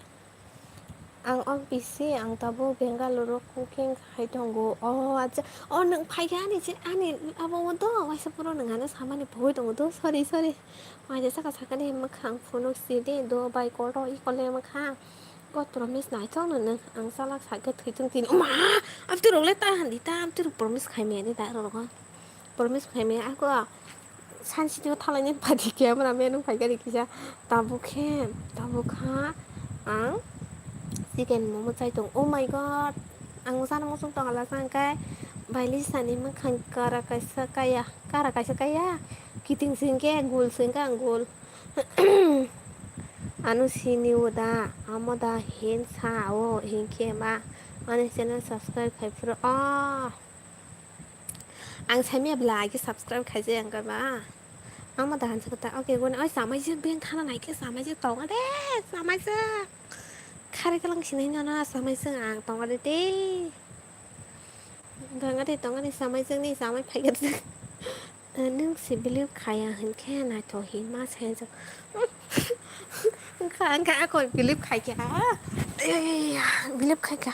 Ang o bisi, ang tabuk Bengaluru cooking khai tongo. O, acha. O, nwng phaikha ani che, ani abo o do, waisa phuru nwng ano samani pogwi tongo do. Sorry, sorry. Waisa saka sakani mwkhang phunuk si de do, bai koro i kole mwkhang. Ko promise naithok no nwng, ang salak sakhe thwi tong tini. Oma! Amtwi rok le ta handi ta, amtwi rok promise khai maya de da rok. Promise khai maya ako. Sansi twi thalai ni padi camera man wng phaikha de kisa. Tabuk khe, tabuk kha ang chicken momo chai tong. Oh my God! Ang sana muchung tong ala sang kai. Bai Lisa ni mwkhang kara kaisa kaya, kara kaisa kaya. Kiting sing khe, gul sing khe ang gul. Ano sini o da, amo da hin sa o, hinkhe ma ani channel subscribe khai phuru. Oh. Ang saimya bla agi subscribe khaijak ang ba. Ang ma dahan sakta. Okay, goni oi samai je beng thana nai khe samai je tonga de, samai je. Khare kalang sinai nana samai je ang tonga de te. Tonga de, tonga de samai je ni samai phai ga de. Nung si believe khaya hin khe naithok hin ma sai jak. Ang kha, ang kha, ako believe khai kha. Believe khai kha.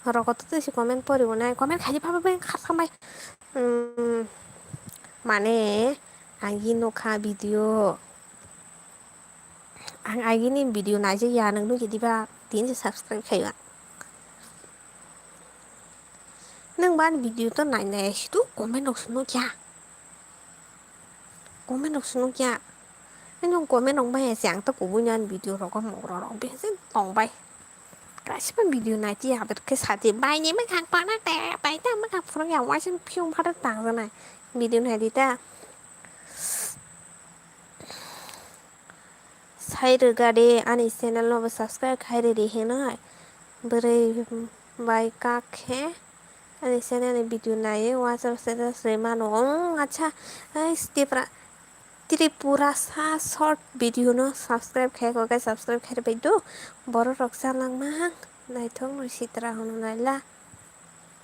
Rogo to si comment pori bo nai. Comment khai pha pha beng kha samai. Hmm, mane, agi nukha video. Ang agini video naijak ya, nwng nukya diba? Tini se subscribe khaiba. Nwng bani video to nai nai situ comment rok se nukya. Comment rok se nukya. Nwng comment rok bai se ang to kubui nani video rogo mokro rok bese tong bai. Kaisa video nai ti haber khe sati bai ni mwkhang pana te bai ta mwkhang phuru ya waisa phiyung phara tang janai video nai di ta. Sai rwga de ani channel no bo subscribe khai rwdi hinwi. Bwrwi bai kak khe ani channel ni video naiwi waisa status rwi mano. Ong acha, ai Tripura, Tripura sa short video no subscribe khai kok khe subscribe khai rwbai do. Borok rok chalak mang naithok no sitra hwnwi naila.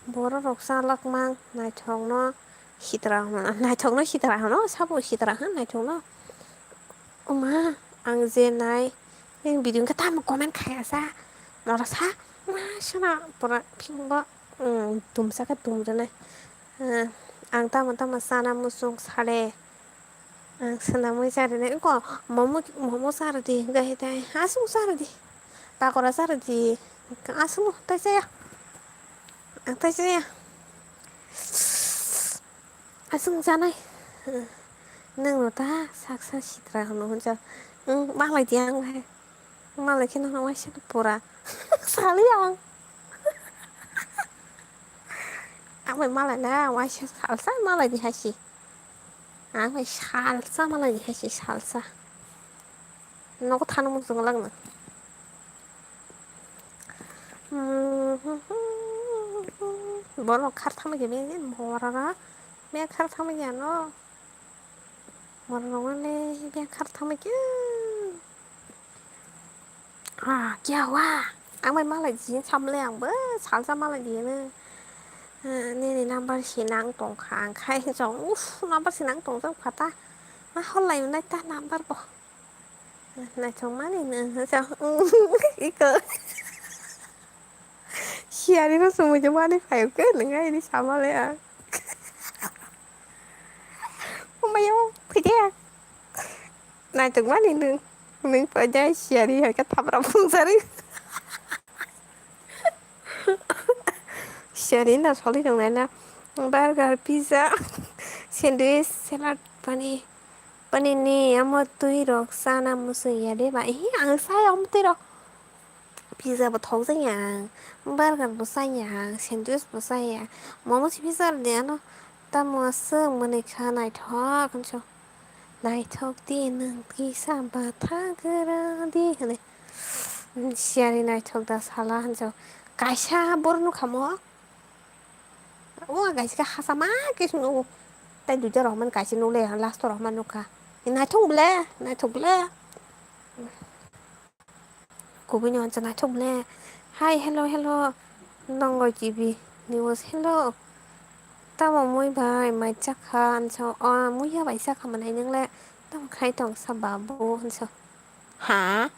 Borok rok chalak mang naithok no sitra hwnwi naithok no sitra hwnwi sabo sitra hwn naithok no. Oma, ang je nai, nini video wngkha tamo comment khaya sa, moro sa, ma sana pura phimbo, mm, tumsa khe tum rwnai. Eh, ang tamo tamo sana muchung sare, ang swnamwi cha rwnai, wngkha momo, momo cha rwdi, hwnkhe tai aswk cha rwdi, pakora cha rwdi, aswk tai chaya, ang tai chaya. Aswk chanai. Nwng no ta saksa sitra hwnwi hwnjak. Nwng malai di ang bai. Malai khe nono waisa pura. Sali ang. Ang bai malai na waisa salsa malai di hai si. Ang bai salsa malai di hai si salsa. Nogo thani muchung langno. Bono khar thangma khe bini borok rok bini khar thangma khe ano. Borok rok mane bini khar thangma khe. Ah, kya hua? Ang bai malai di samle ang bo salsa malai di no. Nini number sinang tongkha ang khai jong. Uff, number sinang tongjak kha ta. Ma hol lai nai ta number bo. Naithokmani no, iko. Siyari no sumui je mani phaio khe, nwnga ini sama le ang. Umayo, phai de. Naithokmani nwng, nwng phai de siyari hai khe thapra phungsari. Siyari no soli tongnai na. Burger, pizza, sandwich, salad, pani. Panini amo twi rok chana muchung ya de ba? Hi, ang chaya omo twi rok. Pizza bo thok jaya ang, burger bo chaya ang, sandwich bo chaya, momo se pizza de ano. Tamo aswk mwnwi kha naithok hinso. Naithok di nwng kisa batha gra di hwnwi. Siyari naithok da sala hinso. Kaisa bor nukha mo. O ang kaisa khe hachama khe se nugo. Tai duita rok man kaisa nukle, last rok man nukha. Naithok ble, naithok ble. Kubui ni wansa naithok ble. Hi, hello, hello. Nongo G B news, hello. Tamo mui bai mai chakha hinso. O, muiya bai chakha manai nwngle. Tamo khai tong sa babu hinso. Ha?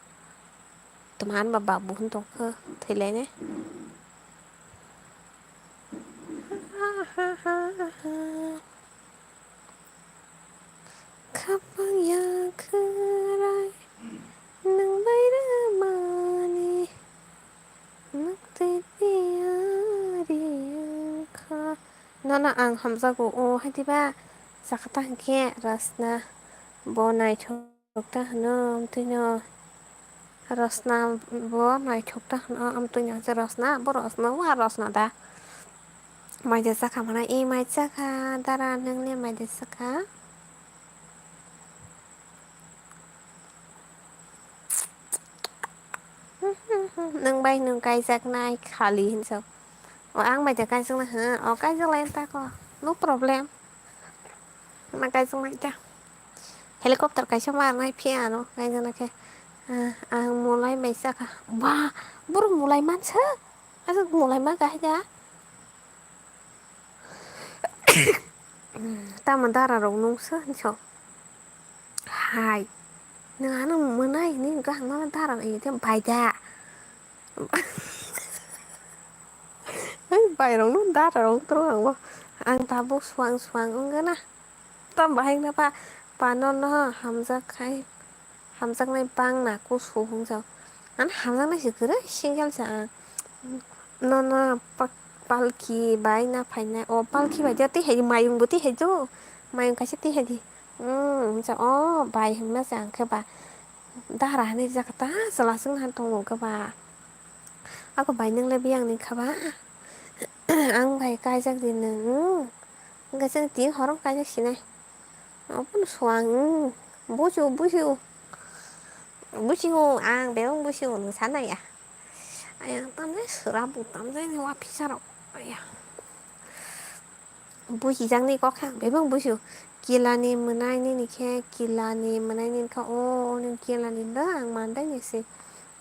Tamo han ba babu hin tong khe thwilainai. Khapang ya khwrai nwng bai rwmani mwktwi piyari wngkha. Nono ang hamjago o, hai diba? Chakha ta hinkhe Rosna bo naithok. Naithok ta hwno amtwino. Rosna bo naithok ta hwno amtwino. Rosna bo Rosna wa Rosna da. Maida chakha mana i mai chakha dara nwng le maida chakha. Nwng bai nwng kaijaknai khali hinso. O ang bai de kaijak na ha, o kaijak lai ta ko, no problem. Ma kaijak mai ta. Helicopter kaisa ma nai phi ano kaijak na khe. Ah, ang mulai bai chakha. Ba, boro mulai mansa. Aswk mulai ma kahai da. Tamo dara rok nungsa hinso. Hai. Nwng ano mwnai hinwi hwnkha ang nono dara rok ini khe bai da. Hai bai rok no dara rok wng tong ang bo. Ang tabuk suang suang wngkha na. Tamo bahai wngkha pa, pa nono hamjak khai. Hamjaknai bangna kusu hwnjak. Ani hamjaknai se kwrwi single se ang. Nono pa-, palki bai na phainai. O palki bai de twi hai di, mayung bo twi hai do. Mayung kaisa twi hai di. Hmm, hwnjak o bai hwnma se ang khe ba. Dara hinwi rijak khe ta chwla chwng han tongo khe ba. Ako bai nang le biyang ni kha ba. Ang bai kaijak di nwng. Hmm. Hwnkhe chwng tini horo kaijak sinai. Obono suang, mm, bujigo, bujigo. Bujigo, ang bebak bujigo, nwng sanai ya. Ayang tamjai swrabo, tamjai ni officer rok. Aya. Bujijakni kok khe ang bebak bujigo. Kilani mwnai nini khe, kilani mwnai nini khe, o, nini kilani da ang mandai ni se.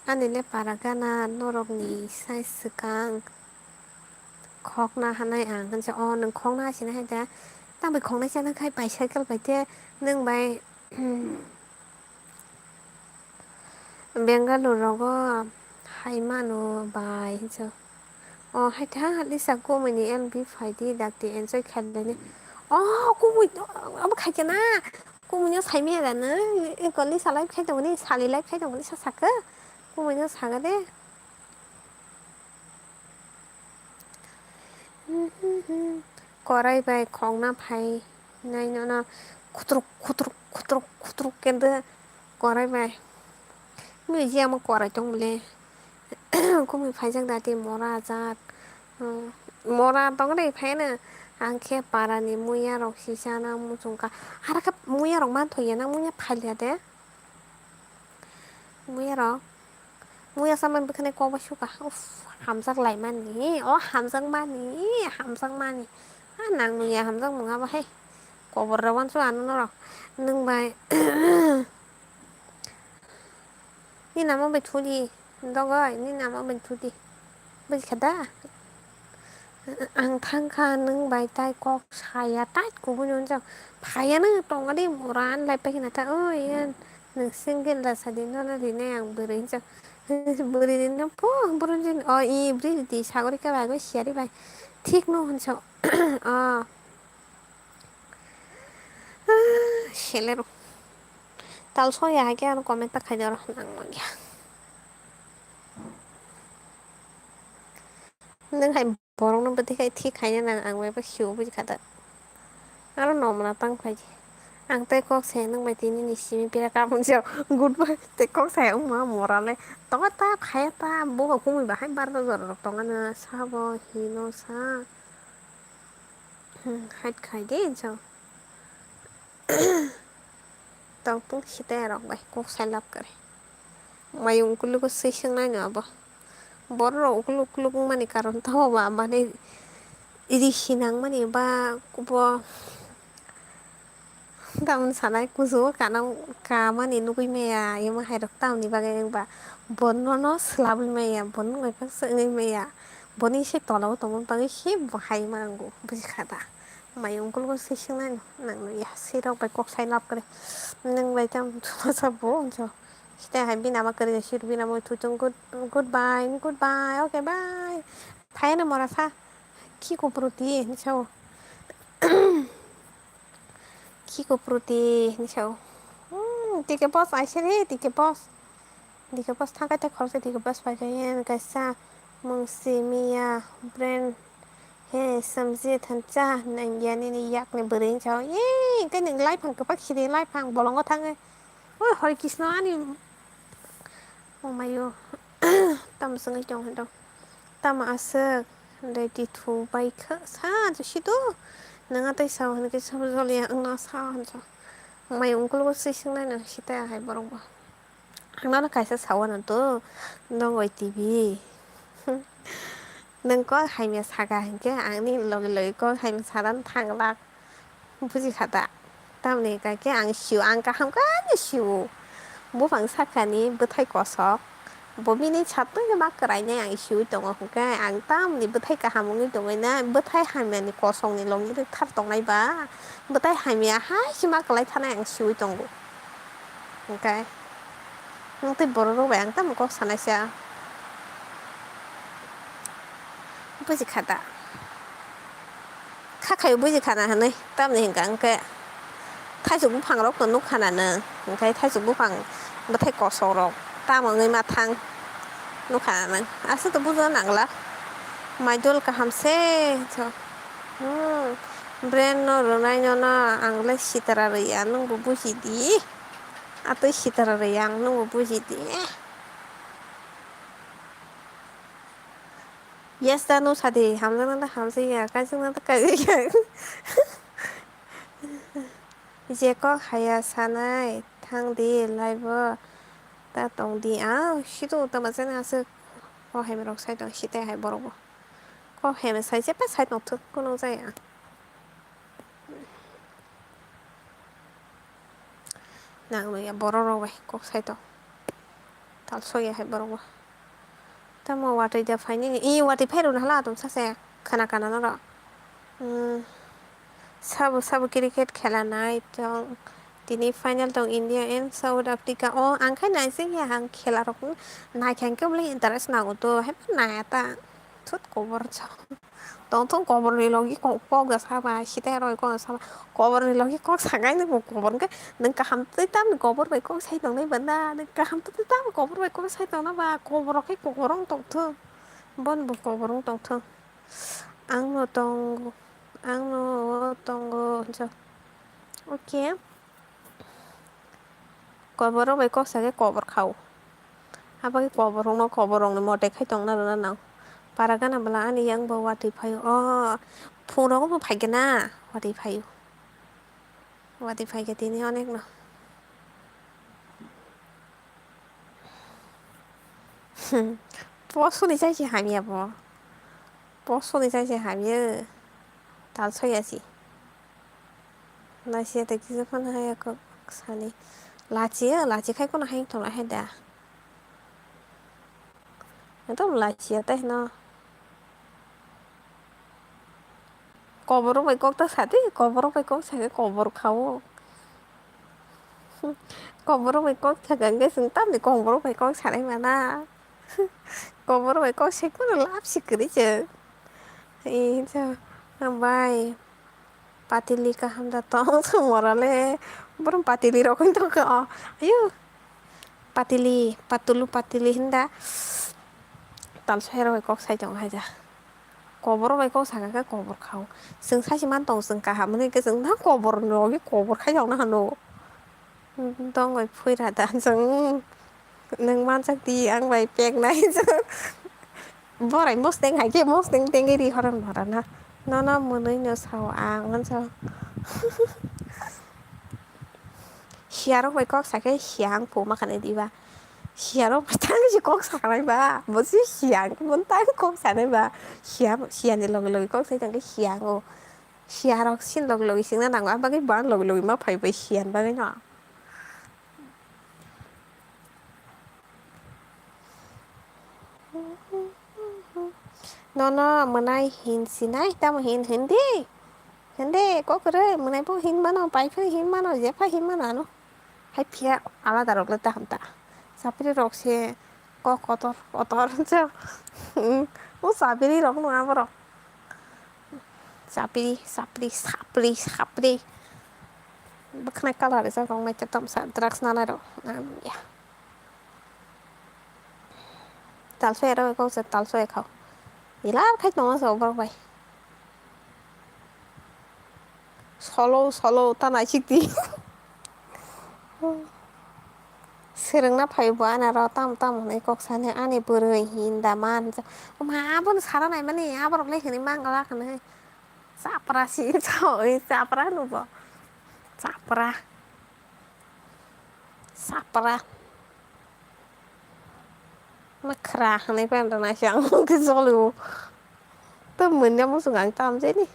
Ani le para gana norok ni sai swkang. Khokna hanai ang, hinsa, o, nwng khokna hasina hai da. Tamo bai khoknai chana khai bicycle bai te, nwng bai, Bangalore rogo hai mano bai, hinsa. O, hai tha, Lisa, kumui ni M V phai di, dakti enjoy khai laini. O, kumui, abo khai khe na. Kumui no sai maya da na. Eko Lisa live khai tongmani, sali live khai tongmani, sa sakhe. Kumui no saga de. Korai bai khokna phainai nono khutruk khutruk khutruk khutruk khe de korai bai. Muya omo korai tong bole. Kumui phaijak da tei mora ajak. Mora tong de phai no ang khe para ni muya rok si chana muchung kha. Aro khe muya rok manthoya na muya phailiya de. Muya rok. Muya samani bwkhani kok bai sukha. Uff, hamjak laimani. O hamjakmani, hamjakmani. A nang muya hamjakmung abo hai. Kobor rw uansuk ano norok. Nwng bai. Nini namo bai thudi. Dogoi, nini namo bai thudi. Bujikha da? Ang thangkha nwng bai tai kok saya, tai kubui no jang. Phaiya no tongo de, mora ani lai paikha na ta, o iyan. Nwng single da sadi, nono rinai ang bwrwi hinsa. Bwrwi rino pho, bwrwi rino, o i bwrwi ridi sagori khe bai, siyari bai. Thik no hinsa. O. Selero. Tal soya hai khe ano comment ta khai doro, nang mangya. Nwng hai borokno bwtwi khai thik khaina nang, ang bai bo khiui bujikha da. Aro nomna tang phai di. Ang tei kok se nwng bai tini ni simi pira ka mung jao. Good bye. Tei kok se wngma mora le. Tongo ta khaya ta bo ba kumui bahai bar ba jora rok tongo na sabo hino sa. Hmm, hide khai de jao. Tong tung site rok bai kok sai lab kare. Mayung kulugo swi swngnai no abo. Borok rok ukluk ukluk wngmani karon tamo ba mane ri sinang mani ba kubo tamoni sanai kuchugo kana kamani nugui maya emo hai rok tamoni bagwi wngba bono no swlabwi maya bono no swnwi maya boni se tola o tongmani bagwi se bo hai mango buji kha da. Mayung kulugo swi swngnai no nang nukya swi rok bai kok sai lab kare nwng bai tam chuma sa bo. Site hai bini ama kwrwi sir bini ama thutong good, goodbye, goodbye, okay, bye. Phai no mora sa. Khiko pruti, hinwi sao. Khiko pruti, hinwi sao. Hmm, tike boss, aise re, tike boss. Tike boss, thangkai te khoroksa tike boss phai khe, kaisa mungsi miya, brand, he, samji thansa, nangya nini yakni bwrwi hinwi sao. Yee, hwnkhe nwng laiphang kwbak sidi, laiphang bolongo thangwi. Oi, Hare Krishna ani omayo. Tamo swngwi tong hwndw. Tamo aswk ready thu bai kha sa ansa sido. Nang atai sao hwnkhe sabo joliya wngna sa ansa. Mai ungkulgo swi swngnai nang sita hai borok bo. Ang nono kaisa sao nang to. Nongoi T V. Nwng kok hamya saka hinkhe ang nini logi logi kok hamya sana thang lak. Buji kha da? Tamni hwnkha khe ang sio, ang kaham khe sio. Buphang sakani bwthai kosok. Bo bini satwi ma kwrainai ang siui tongo hwnkhe ang tamni bwthai kaham wngwi tongwi na, bwthai hamyani kosokni logi rwkthar tongnai ba? Bwthai hamya hai se ma kwlai thanai ang siui tongo. Hwnkhe nwng tei borok rok bai ang tamo kok sanaisa. Buji kha da? Kha khaio buji khana hinwi tamni hwnkha hwnkhe thaisuk buphang rok no nuk khana nwng, hwnkhe thaisuk buphang bwthai kosok rok tamo wngwi ma thang nuk khana nwng aswk to bujo nangla. Mai dol kaham se, hmm, brand no rwnai no no ang le sitara rwya nwng bo buji di, atwi sitara rwya ang nwng bo buji di. Yes da, no sadi, hamjakna da hamjakya, kaijakna da kaijakya. Je kok haya sanai thang di, live o ta tong di, ah, sido tama jani aswk kok hamya rok sai tong, site hai borok bo. Kok hamya sai je pa sai tong thwk, kunu jaya. Nang nukya borok rok bai kok sai tong. Tal sokya hai borok bo. Tamo watwi da phainai ni. I watwi phai rwna hala atom sase khana khana norok. Hmm. Sabo sabo cricket khela nai tong. Tini final tong India and South Africa. O ang khai naising ya ang khela rok naikha hwnkhe bwlai interest nango to. Hai naya ta. Thut kobor cha. Tongthung koborni logi kok, kok da saba, site roi kok da saba. Koborni logi kok sagai nang bo kobor hwnkhe nang kaham twi tamni kobor bai kok sai tongnai ba na? Nang kaham twi tamni kobor bai kok sai tongna ba? Kobor rok khe kobor wng tongthung. Bon bo kobor wng tongthung. Ang no tongo, ang no tongo, hinsa. Okay. Kobor rok bai kok sa khe kobor khao. Aboni kobor rok no kobor rok ni mote khai tongna rwna nang. Para gana bwla ani yang bo watwi phaio. O phone rogo bo phai khe na watwi phaio. Watwi phai khe tini onek no. Post ni chai se hamya bo. Post ni chai se hamya. Tal soya si. Lachiya tei kisa phano haya kok sani. Lachiya, lachi khai kono hai tongla hai da. Ekdom lachiya tei hino. Kobor rok bai kok ta sadi, kobor rok bai kok sadi, kobor khao. Kobor rok bai kok saka hwnkhe chwng tamni kobor rok bai kok sanai mana. Kobor rok bai kok sai kono lab si kwrwi chwng. Ee, bai. Patili kaham da tong mora le. Borom patili rok wng tongkha o. Ayo. Patili, patulu patili hinda. Tal sohero bai kok sai tong haja. kobor bai kok saka khe kobor kha o. Chwng sachi man tongo chwng kaham hwnwi khe chwng tang kobor ni logi kobor khai tongna hano. Tongwi phuira da chwng nwng manjak di ang bai pek nai chwng. Borai mosteng hai khe mosteng tengwi ri horon hora na. Nono mwnwi no sao ang hwn sao. Siyarok bai kok sakhe siyang puma khanai diba. Siyarok bai tang si kok sanai ba. Bo si siyang pun tang kok sanai ba. Siya, siyani logi logi kok sai tang khe siyang o. Siyarok sin logi logi singna nango. Abagwi ban logi logi ma phai bai siyan bagwi no. Nono mwnai hin sinai, tamo hin, hindi? Hindi, kok kwrwi, mwnai bo hin mano, pai phai hin mano, je phai hin mano ano. Hai phiya alada rok le taham ta. Sapri rok se kok kotor, kotor, je. O sapri rok no aborok. Sapri, sapri, sapri, sapri. Bwkhwnai colour rijak rok naithotok sa drugs nanai rok. Nang ya. Talsoi aro kok se talsoi khao. Ilar khai tongo se borok bai. Solo, solo, ta naisik di. Swrwngna phai bo ani aro tam tam hwnwi kok sani ani bwrwi hinda man. Oma abono sara naimani aborok le hwnwi mangala hwnwi. Chapra si chapra nubo. Chapra. Chapra. Makhra hwnwi phan rwna se ang khe jolio. Tei mwnwi muchung ang tam jani.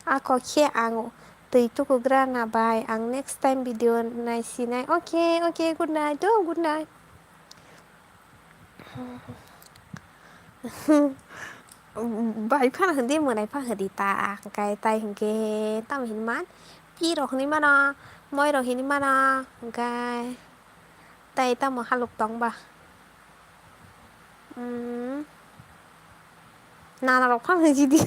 Ako khe ang twi tukugra na bai. Ang next time video nai sinai. Okay, okay, good night. Oh, good night. Bai phano hindi mwnai pha hindi ta, hwnkhe tai hwnkhe tamo hinwi man, pi rok hinwi mano, moi rok hinwi mano, hwnkhe tai tamo halok tong ba? Umm, nana rok phano hinwi di.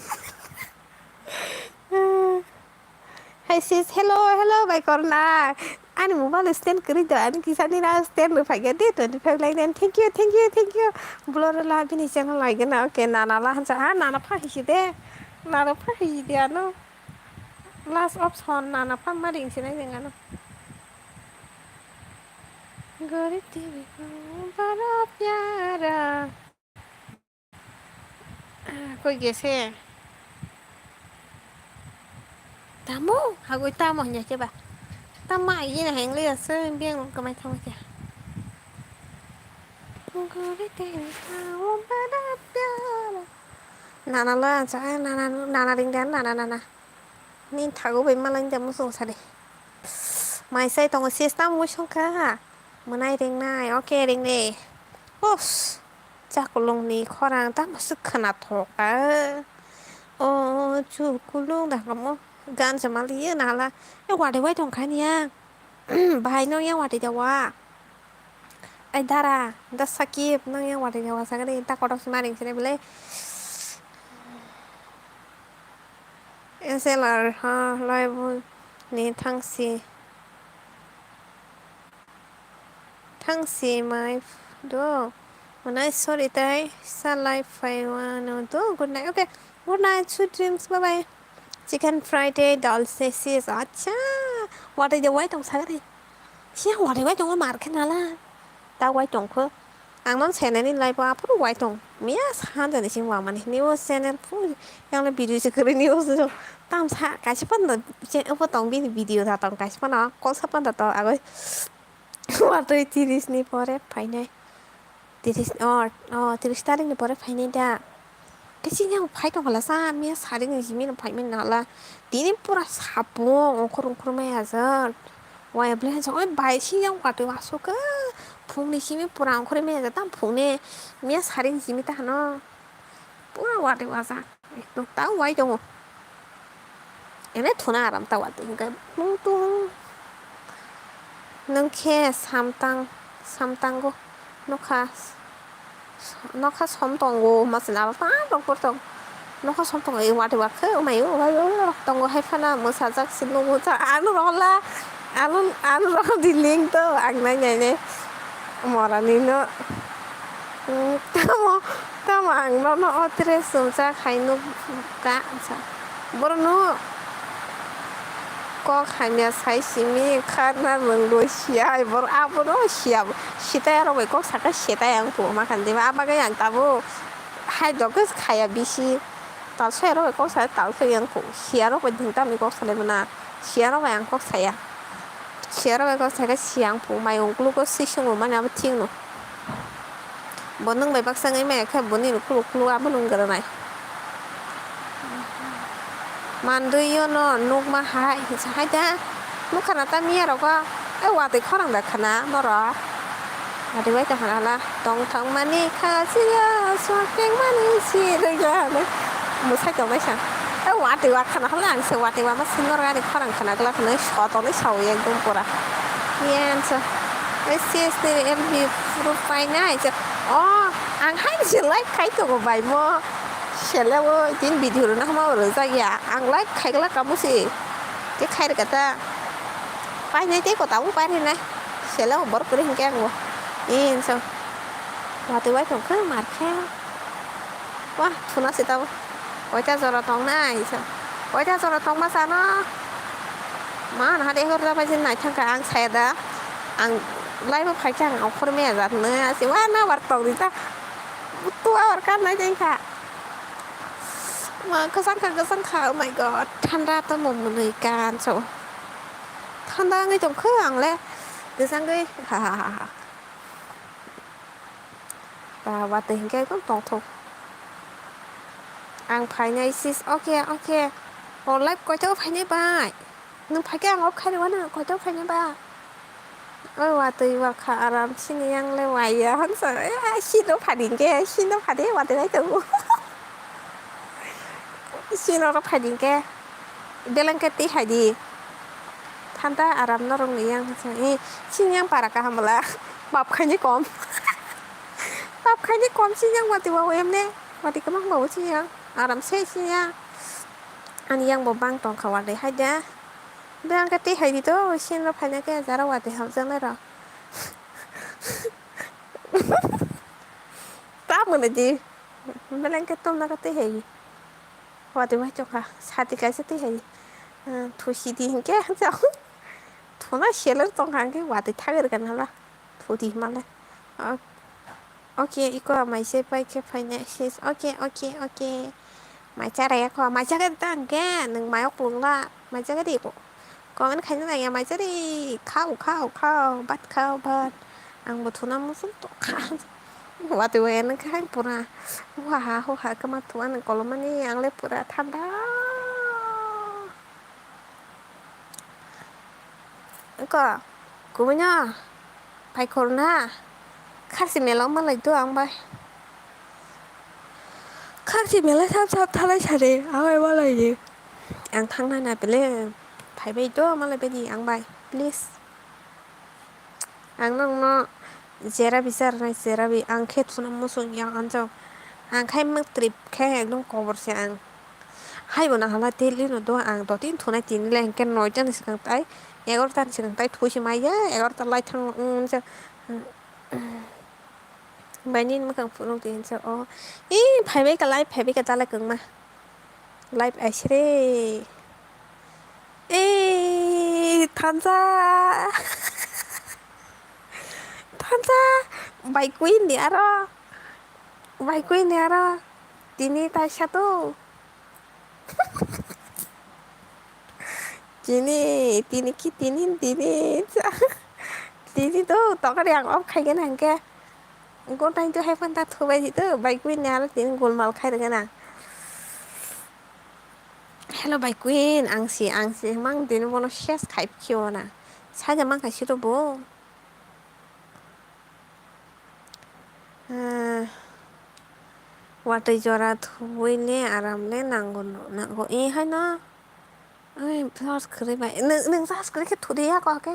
Hi sis, hello, hello, bai korna. Ani mobile stand kwrwi do, ani kisa ni na stand rw phai khe de twenty five lai nine. Thank you, thank you, thank you. Blur la bini channel lai gana. Okay, nana la hansa. Ah, nana pha hisi de. Nana pha hisi de ano. Last option nana pha ma ring sinai jeng ano. Gori T V ko bada pyara. Ah, koi gese? Tamo? Hagoi tamo hanya ke ba? Tamo aye na heng le ase, biang kamai thang ke. Gori te tamo bada pyara. Nana la cha, nana, nana ring dan, nana, nana. Ni thago bai malai da musung sari. Mai sai tongo sis tam musung kha. Mwnai ringnai, okay, ringni. Us, chakulungni khorang tamo se khwnathok a. O, chukulung da kamo. Gan se maliyo nala. E, watwi wai tongkha niya. Bahai no yang watwi da wa. Ai dara, da Sakib, nang yang watwi da wa sagani, ta kotok se ma ring sini bele. S L R ha, lai bu ni thangsi. Thangsi mai do. Mwnai sorry tai salai phai wano do. Good night. Okay. Good night. Sweet dreams. Bye bye. Chicken fried rice, dal sandwich. Acha. Watwi de wai tong sagari. Siya watwi wai tong mar khe nala. Ta wai tong kho. Ang non senani lai pa puru wai tong. Miya sanjani sing wamani. News channel pu. Yang le video se kore news. Tam sa kaisa panda. Upo tong bini video ta tong kaisa panda. Kol sa panda to agoi. Watwi tiris ni pore phainai. Tiris, oh, oh, tiris tarik ni pore phainai da. Tei chini ang phai tongkha la sa, miya saring ni simi no phai mani nala. Tini pura sapung ongkhor ongkhor maya jar. Waya bwlai hansa, oi bai si yang watwi wasuk khe. Phung ni simi pura ongkhor maya jar, tam phung ni miya saring simi ta hano. Pura watwi wasa. Ekdom ta wai tongo. Ene thuna aram ta watwi hwnkhe. Tung tung. Nwng khe samtang, samtango nokha, nokha som tongo, masa naro tang rok por tong. Nokha som tongo, e watwi wak khe, umai o, umai o, tongo hai phano mwsajak se nugo ta, ano rohorla, ano, ano rohor di link to, ang nai nai nai. Morani no, mm, tamo, tamo. Ang nono o tre chumchak hai nukha, sa. Borokno kok hamya sai simi kharna rwngwi siya, ai borok abono siya, sitai arok bai kok saka sitai ang phuh ma khan diba, a bagwi ang tabuk hai dok khe khaya bisi, tal soyarok bai kok saka tal soi ang phuh, siyarok bai din tamni kok salai mano, siyarok bai ang kok saya, siyarok bai kok saka siya ang phuh, mai ungkulugo swi swngo mani abo thikno. Bo nwng bai baksa wngwi maya khe boni ukuluk ukuluk abono wng gwnanai. Mandwi yono nukma hai hinsa hai da. Nukha na ta miya rogo. Ai watwi khorang da khana norok. Watwi bai tongkha na hala. Tong thang mani kha siya, swak teng mani si rwya hwnwi. Mwsai tongmai sa. Ai watwi wa khana hala ang se watwi wa ma si norok ani khorang khana glak hwnwi so tongwi sawi ekdom pura. Yen sa. Ai C S T L B proof painai se. O, ang hai se live khai tongo bai mo. Sele o tin video rwna hwnba rwjak ya. Ang live khai glak kamo se. Te khai rwkha ta. Painai tei kota bo painai. Sele o borok kwrwi hinkhe ang bo. Yen sa. Watwi wai tongkha mar khe. Wah, thuna se tabo. Koita jora tongnai sa. Koita jora tongma sano. Ma, naha de egarota baje nai thangkha ang saya da. Ang live o phaikha ang okhor meya jat no. Ase wa na war tong di ta. Butu war kan nai jeng kha. Ma, kwchang kha, kwchang kha. Oh my God. Thanda to mo mwnwi kan so. Thanda wngwi tong kha ang le. Kwchangwi. Ha, ha, ha, ha. Ba, watwi hinkhe ekdom tongthok. Ang phainai sis, okay, okay. O live koito phainai bai? Nwng phaikhe ang off khairwano, koito phainai ba? Oi watwi wakha aram sini yang le waiya hansa. Eh, sino phadi hinkhe, sino phadi watwi bai tongo. Sino ro phadi hinkhe. Beleng khe twi hai di. Thanda aram norok ni yang sa. Eh, sini yang para kaham bwla. Bap khaini kom. Bap khaini kom sini yang watwi wa emne. Watwi kwbang ba sini yang. Aram se sini yang. Ani yang bo bang tong kha watwi hai da. Beleng khe twi hai di to. Sini ro phaina khe jara watwi hamjak nai ro. Ta mwnwi di. Beleng khe tomna khe twi hai. Watwi bai tongkha, sati kaisa twi hai. Thusi di hinkhe, thuna seler tongkha hinkhe watwi thagwi rwkha nala. Thuti himale. Ok, iko mai se pai khe phainai sis. Ok, ok, ok. Mai cha raya kho, mai cha khe ta hinkhe, nwng mai ok pungla, mai cha khe di ko. Comment khaina nangya mai cha di, khao, khao, khao, bat khao, bat. Ang bo thuna muchung tongkha. Watwi waya nang khe hai pura. Huha ha, huha kwma thua nang kolomani ang le pura thanda. Ko, kumino, pai khorna. Kharsi mela malai do ang bai. Kharsi mela sap sap thalai sari, ang bai malai di. Ang thangnai na pele, phaibai do malai bai di ang bai, please. Ang nokno jera bichar nai jera bi ang khe thuna muchung yang anjak. Ang khai mak trip khe ekdom kobor se ang. Hai bo nang hala daily no do ang dottin thunai tini le hinkhe noita ni swkang tai egarota ni swkang tai thusi maya egarota lai thang wng jak. Bai nini mwkhang phunuk di hinsa o. Ih, phaibai ka live, phaibai ka dalai kwngma. Live aisre. Ih, thansa. Thansa. Bai queen ni aro. Bai queen ni aro. Tini taisa tu. Tini, tini ki tini, tini. Tini tu tokari ang off khai gana hingke. Gontai tu hai phanta thubai di tu, bai queen ni aro tini golmal khai rwgana. Hello bai queen, ang si, ang si, mang tini bono ses khai phiyo na. Saja mang khai siro bo. Ah, watwi jora thuwi le aram le nango, nango. Eh, haino. Ai, charge kwrwi bai. Nwng, nwng charge kwrwi khe thudi ya kok khe.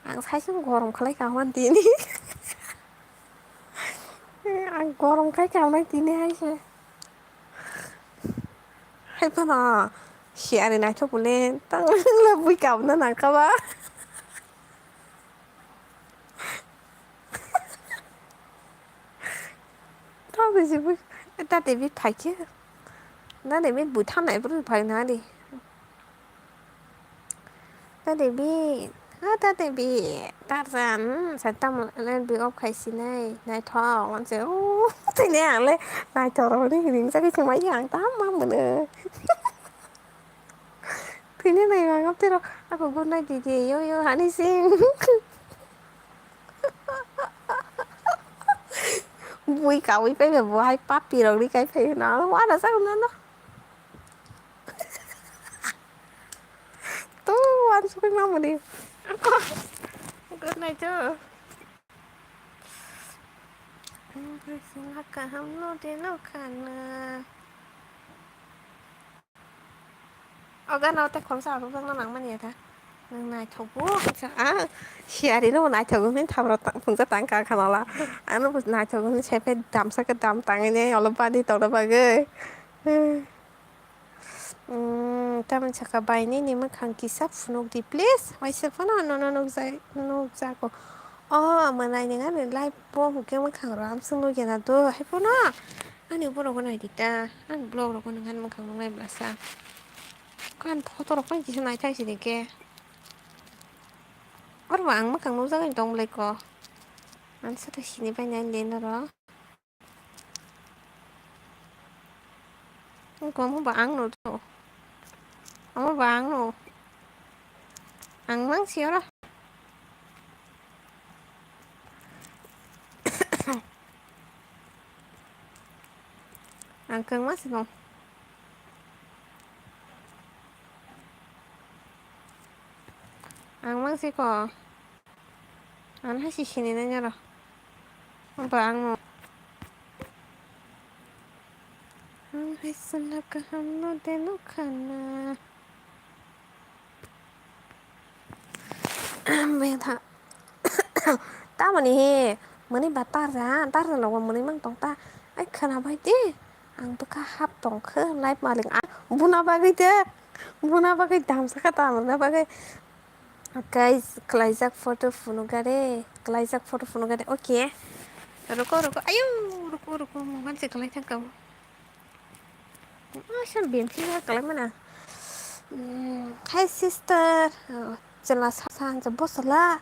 Ang saisung gorom khlai ka hwn tini. Ang gorom khai ka hwn tini hai se. Hai phano si ari naithok bole tang le bui ka hwn nang kha ba. Tate bi phaikhe. Tate bi bui thanai bwrwi phaina di. Tate bi, ha tate bi, Tarzan, hmm, sa tamo le bi off khai sinai, naithok, wanse, oh, tini ang le naithok rok ni ring jagwi thwngmai ang tam ma mwnwi. Tini nai ma ngam tiro, ako good night didi, yo yo, honey sing. Bui kawi pai bo hai papi rok ni kai phai na, wana sa na na. Tu wan sukui mamuni. Good night tu. Kaham no de no khana. Oga no te khoroksa arok jakna nangmani ya ta. Nang naithok bo. Ah, siari no naithok bo min thamro phungsa tang ka khana la. Ano bo naithok bo min sepe damsa ke dam tangni olo badi tolo bagwi. Hmm, tamni saka bai nini mwkhang kisa phunuk di, please. Waisa phano nono nukjai, nukjago. O, mwnai nang ani live bo hwnkhe mwkhang ram swng nukya na do. Hai phano ani borok bo nai di ta. Ani vlog rok bo nang ani mwkhang nuknai blasa. Kan photo rok bai kisa naithai si de khe. Oro bo ang mwkhang nukjagwi tong bwlai ko. Ang sa ta sini bai nai le noro. Wngkha omo ba ang no do. Omo ba ang no. Ang mang si oro. Ang kangma si no. Ang mang si ko. Ang hai si sini nanya ro. Apa ang no. Ang hai sana kaham no de no khana. Beng tha. Tamoni he, mani ba tarja, tarja logo mani mang tong ta. Ai khana bai de. Ang bwkha hap tong khe, live malik. Ah, buna bagwi de. Buna bagwi damsa kha ta, buna bagwi. Guys, klaijak photo phunukgare, klaijak photo phunukgare, okay. Ruko, ruko, ayo, ruko, ruko, mobile se kalai thang kabo. Asal bemsi ya kalai mana. Hmm, hi sister, oh, chela sa sa hansa bosala,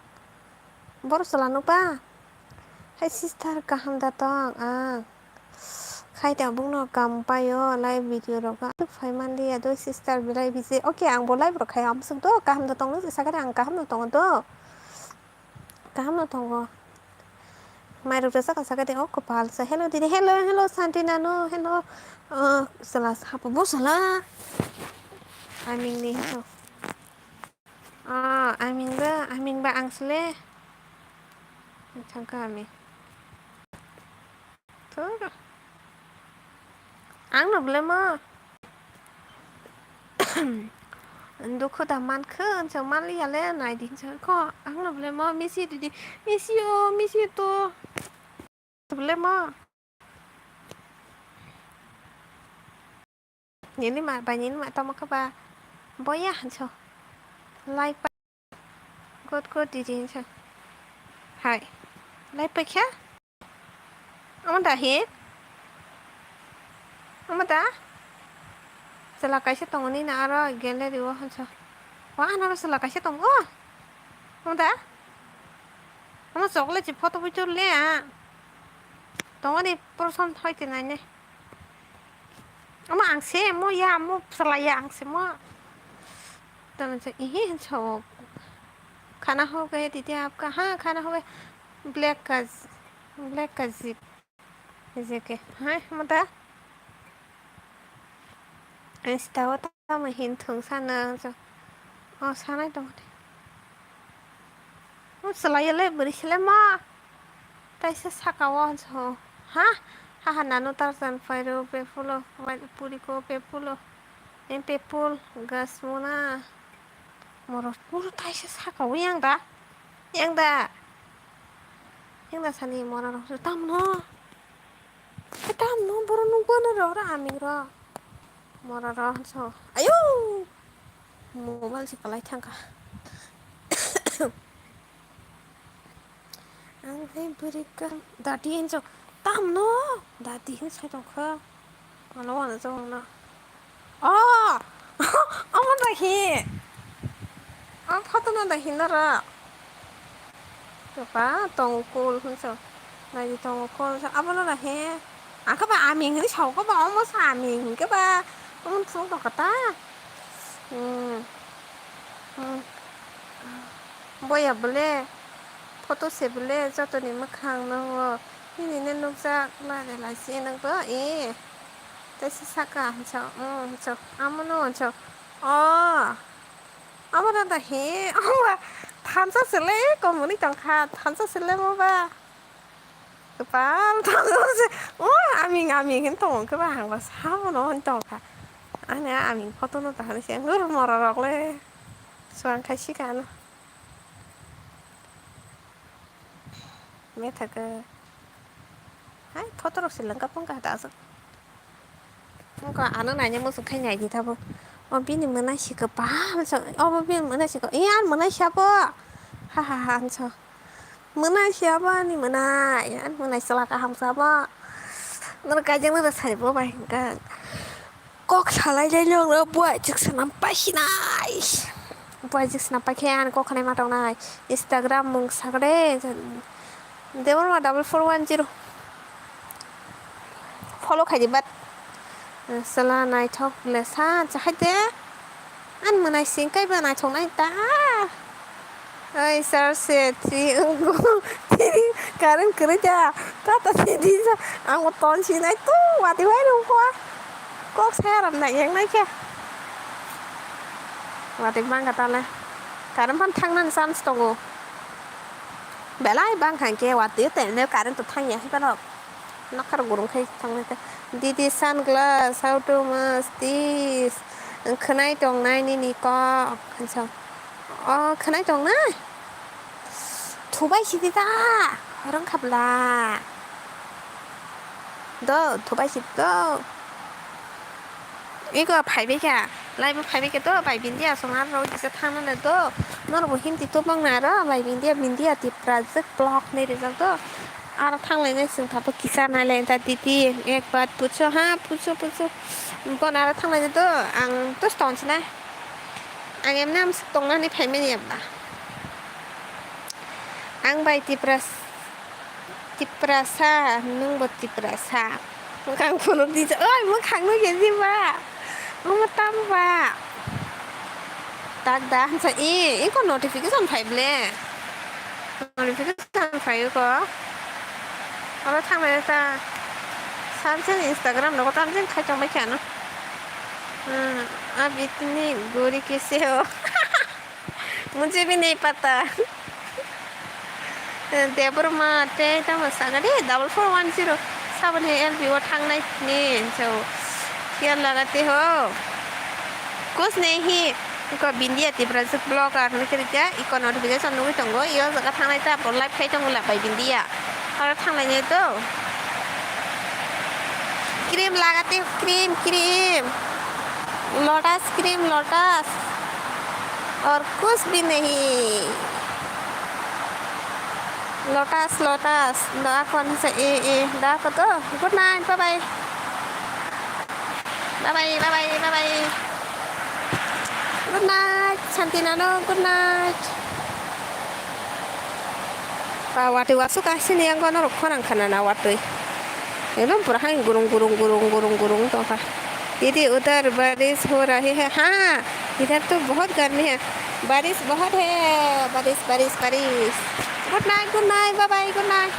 bor sala nupa. Hi sister, kaham da tong ang. Khai tabukno kam paio live video rogo. Aswk phai manliya do sister belai busy. Okay, ang bo live rok khai amswk do. Kaham no tongo sakani ang kaham no tongo do. Kaham no tongo. Mai rok resa ka sakani o kopal sa. Hello didi. Hello, hello Santi nanu. Hello. Uh, sala sapa bo sala. Aming ni hello. Ah, aming ba, aming ba ang sele. Thangka ami. Thoro. Ang no blemo. Dukhu da man khe, ang chang man liya le, nai di chang kho. Ang no blemo, miss you didi. Miss you, miss you to. Blemo. Nini ma, bai nini ma tamo kha ba. Boya hancho. Lai pa. Good, good, didi hancho. Hai. Lai pa kya? Omo da hi? Omo da? Chwla kaisa tongo nini aro gallery o hancho. Wa, ano chwla kaisa tongo. Omo da? Omo chocolate si photo buchur le a. Tongoni prosom thoi te nai ne. Ama ang se mo ya, mo psala ya ang se mo. Tama se ihi so. Khana ho gaye didi aapka? Ha, khana ho gaye. Black ka, black ka zip. Jeke. Hai, mo ta. Insta o tamo hin thung sana so. O sanai tong. Mo salai le beri sele ma. Taisa saka o so. Ha? Ha ha nanu tarsan pairo pe pulo. Puri ko pe pulo. Em pe pul gas mona. Moro puro taisa saka o yang da. Yang da. Yang da sani mora rok tam no. Tam no boro nungbo no ro ra aming ro. Mora ro so. Ayo. Mobile si palai thangka. Ang hai bwrwi ka dati enjo. Tamno dati hin sai tongkha. Ano ano jawang na. Oh! Omo da hi? O photo no da hin nara? Topa tongo cool hinso. Nai di tongo cool hinso. Abono da hi? Ang khe ba aming hinwi sao khe ba omo sa aming hinkhe ba. Omo phunuk tongkha ta. Hmm. Hmm. Boya bole, photo se bole, jotoni mwkhang no o nini ne nukjak lare lai se nwng bo e. Tei se saka hinso, hmm, hinso, amo no hinso. O, amo da da he, o ba, thansa se le, komoni tongkha, thansa se le mo ba. Kwpal thansa se, o, aming, aming hin tongo khe ba, ang ba sabono hin tongkha. Ani aming photo no ta hinwi se, ang oro mora rok le. Suang khai si kano. Methaka. Hai, photo rok se lengka pongka ta aswk. Wngkha ano naina muchung khai nai di tabo. O bini mwnai si kwbang sa, obo bini mwnai si kwbang. Iya, mwnai si abo. Ha ha ha, hinso. Mwnai si abo ani mwnai. Ani mwnai chwla kaham sa abo. Noro kaijaknai rw sai bo bai hwnkhe. Kok salai lai nokno buai chwk swnam paisinai. Buai chwk swnam paikhe ani kok khanai ma tongnai. Instagram mung sakre. Debbarma double four one zero. Follow khaidi bat. Sala naithok le sa chahai de. Ani mwnai sing kai ba naithok nai ta. Oi, sir, se, three, ungo, three, current kwrwi da. Tata, three, three, sa, ang bo ton sinai, tu, wati bai rung kho. Kok saya ram nai, yang nai khe. Wati bang kata le. Current phan thang nani chance tongo. Belai bang khan khe, wati te ne current to thang ya, hai pano. Nokhar gurung khai thang nai ta. Didi sunglass, how to much this? Khwnai tong nai nini kok. Hansa. O, khwnai tong na? Thubai sidi ta, rwng kha bla. Do, thubai sidi do. Ego phaibai kha, laibo phaibai kha do, bai bindia song aro kisa thangna le do. Norok bo Hindi tubang na aro, bai bindia, bindia Tipra jwk block ni rijak do. Aro thang lai nai chwng thabo kisa nai lai ta titi, ek baat pucho, ha, pucho, pucho. Bon aro thang lai do, ang to stone sinai. Ang emne amswk tongnani phaimani eba. Ang bai Tipras-, Tiprasa, nwng bo Tiprasa. Mwkhang phunuk di, oi, mwkhang no khe di ba. Omo tam ba. Tak da, hansa, i, i ko notification phai ble. Notification phai ko. Oro thang lai ta. Samsung Instagram no ko tam jeng khai tong bai kha no. Hmm, ab itni gori kaise ho? Mujhe bhi nahi pata. Debbarma tei tamo saga de double four one zero. Sabon hai L B o thangnai ni so. Kya lagate ho? Kuch nahi. Ko Bindia Tiprajwk blogger hwnwi khe rijak, iko notification nugwi tongo, iyo jaga thangnai ta bo live khai tongo la bai Bindia. Oro thanglainai to. Cream lagate ho, cream, cream. Lotus cream, Lotus. Aur kuch bhi nahi. Lotus, Lotus. Da kon se, e, e. Da ko to. Good night, bye bye. Bye bye, bye bye, bye bye. Good night, Santi Nano, good night. Ba watwi wasuk asini yang kono rok khorang khana na watwi. Ekdom pura hai gurung gurung gurung gurung gurung tongkha. Didi udhar barish ho rahi hai. Ha, idhar to bahut garmi hai. Barish bahut hai. Barish, barish, barish. Good night, good night, bye bye, good night.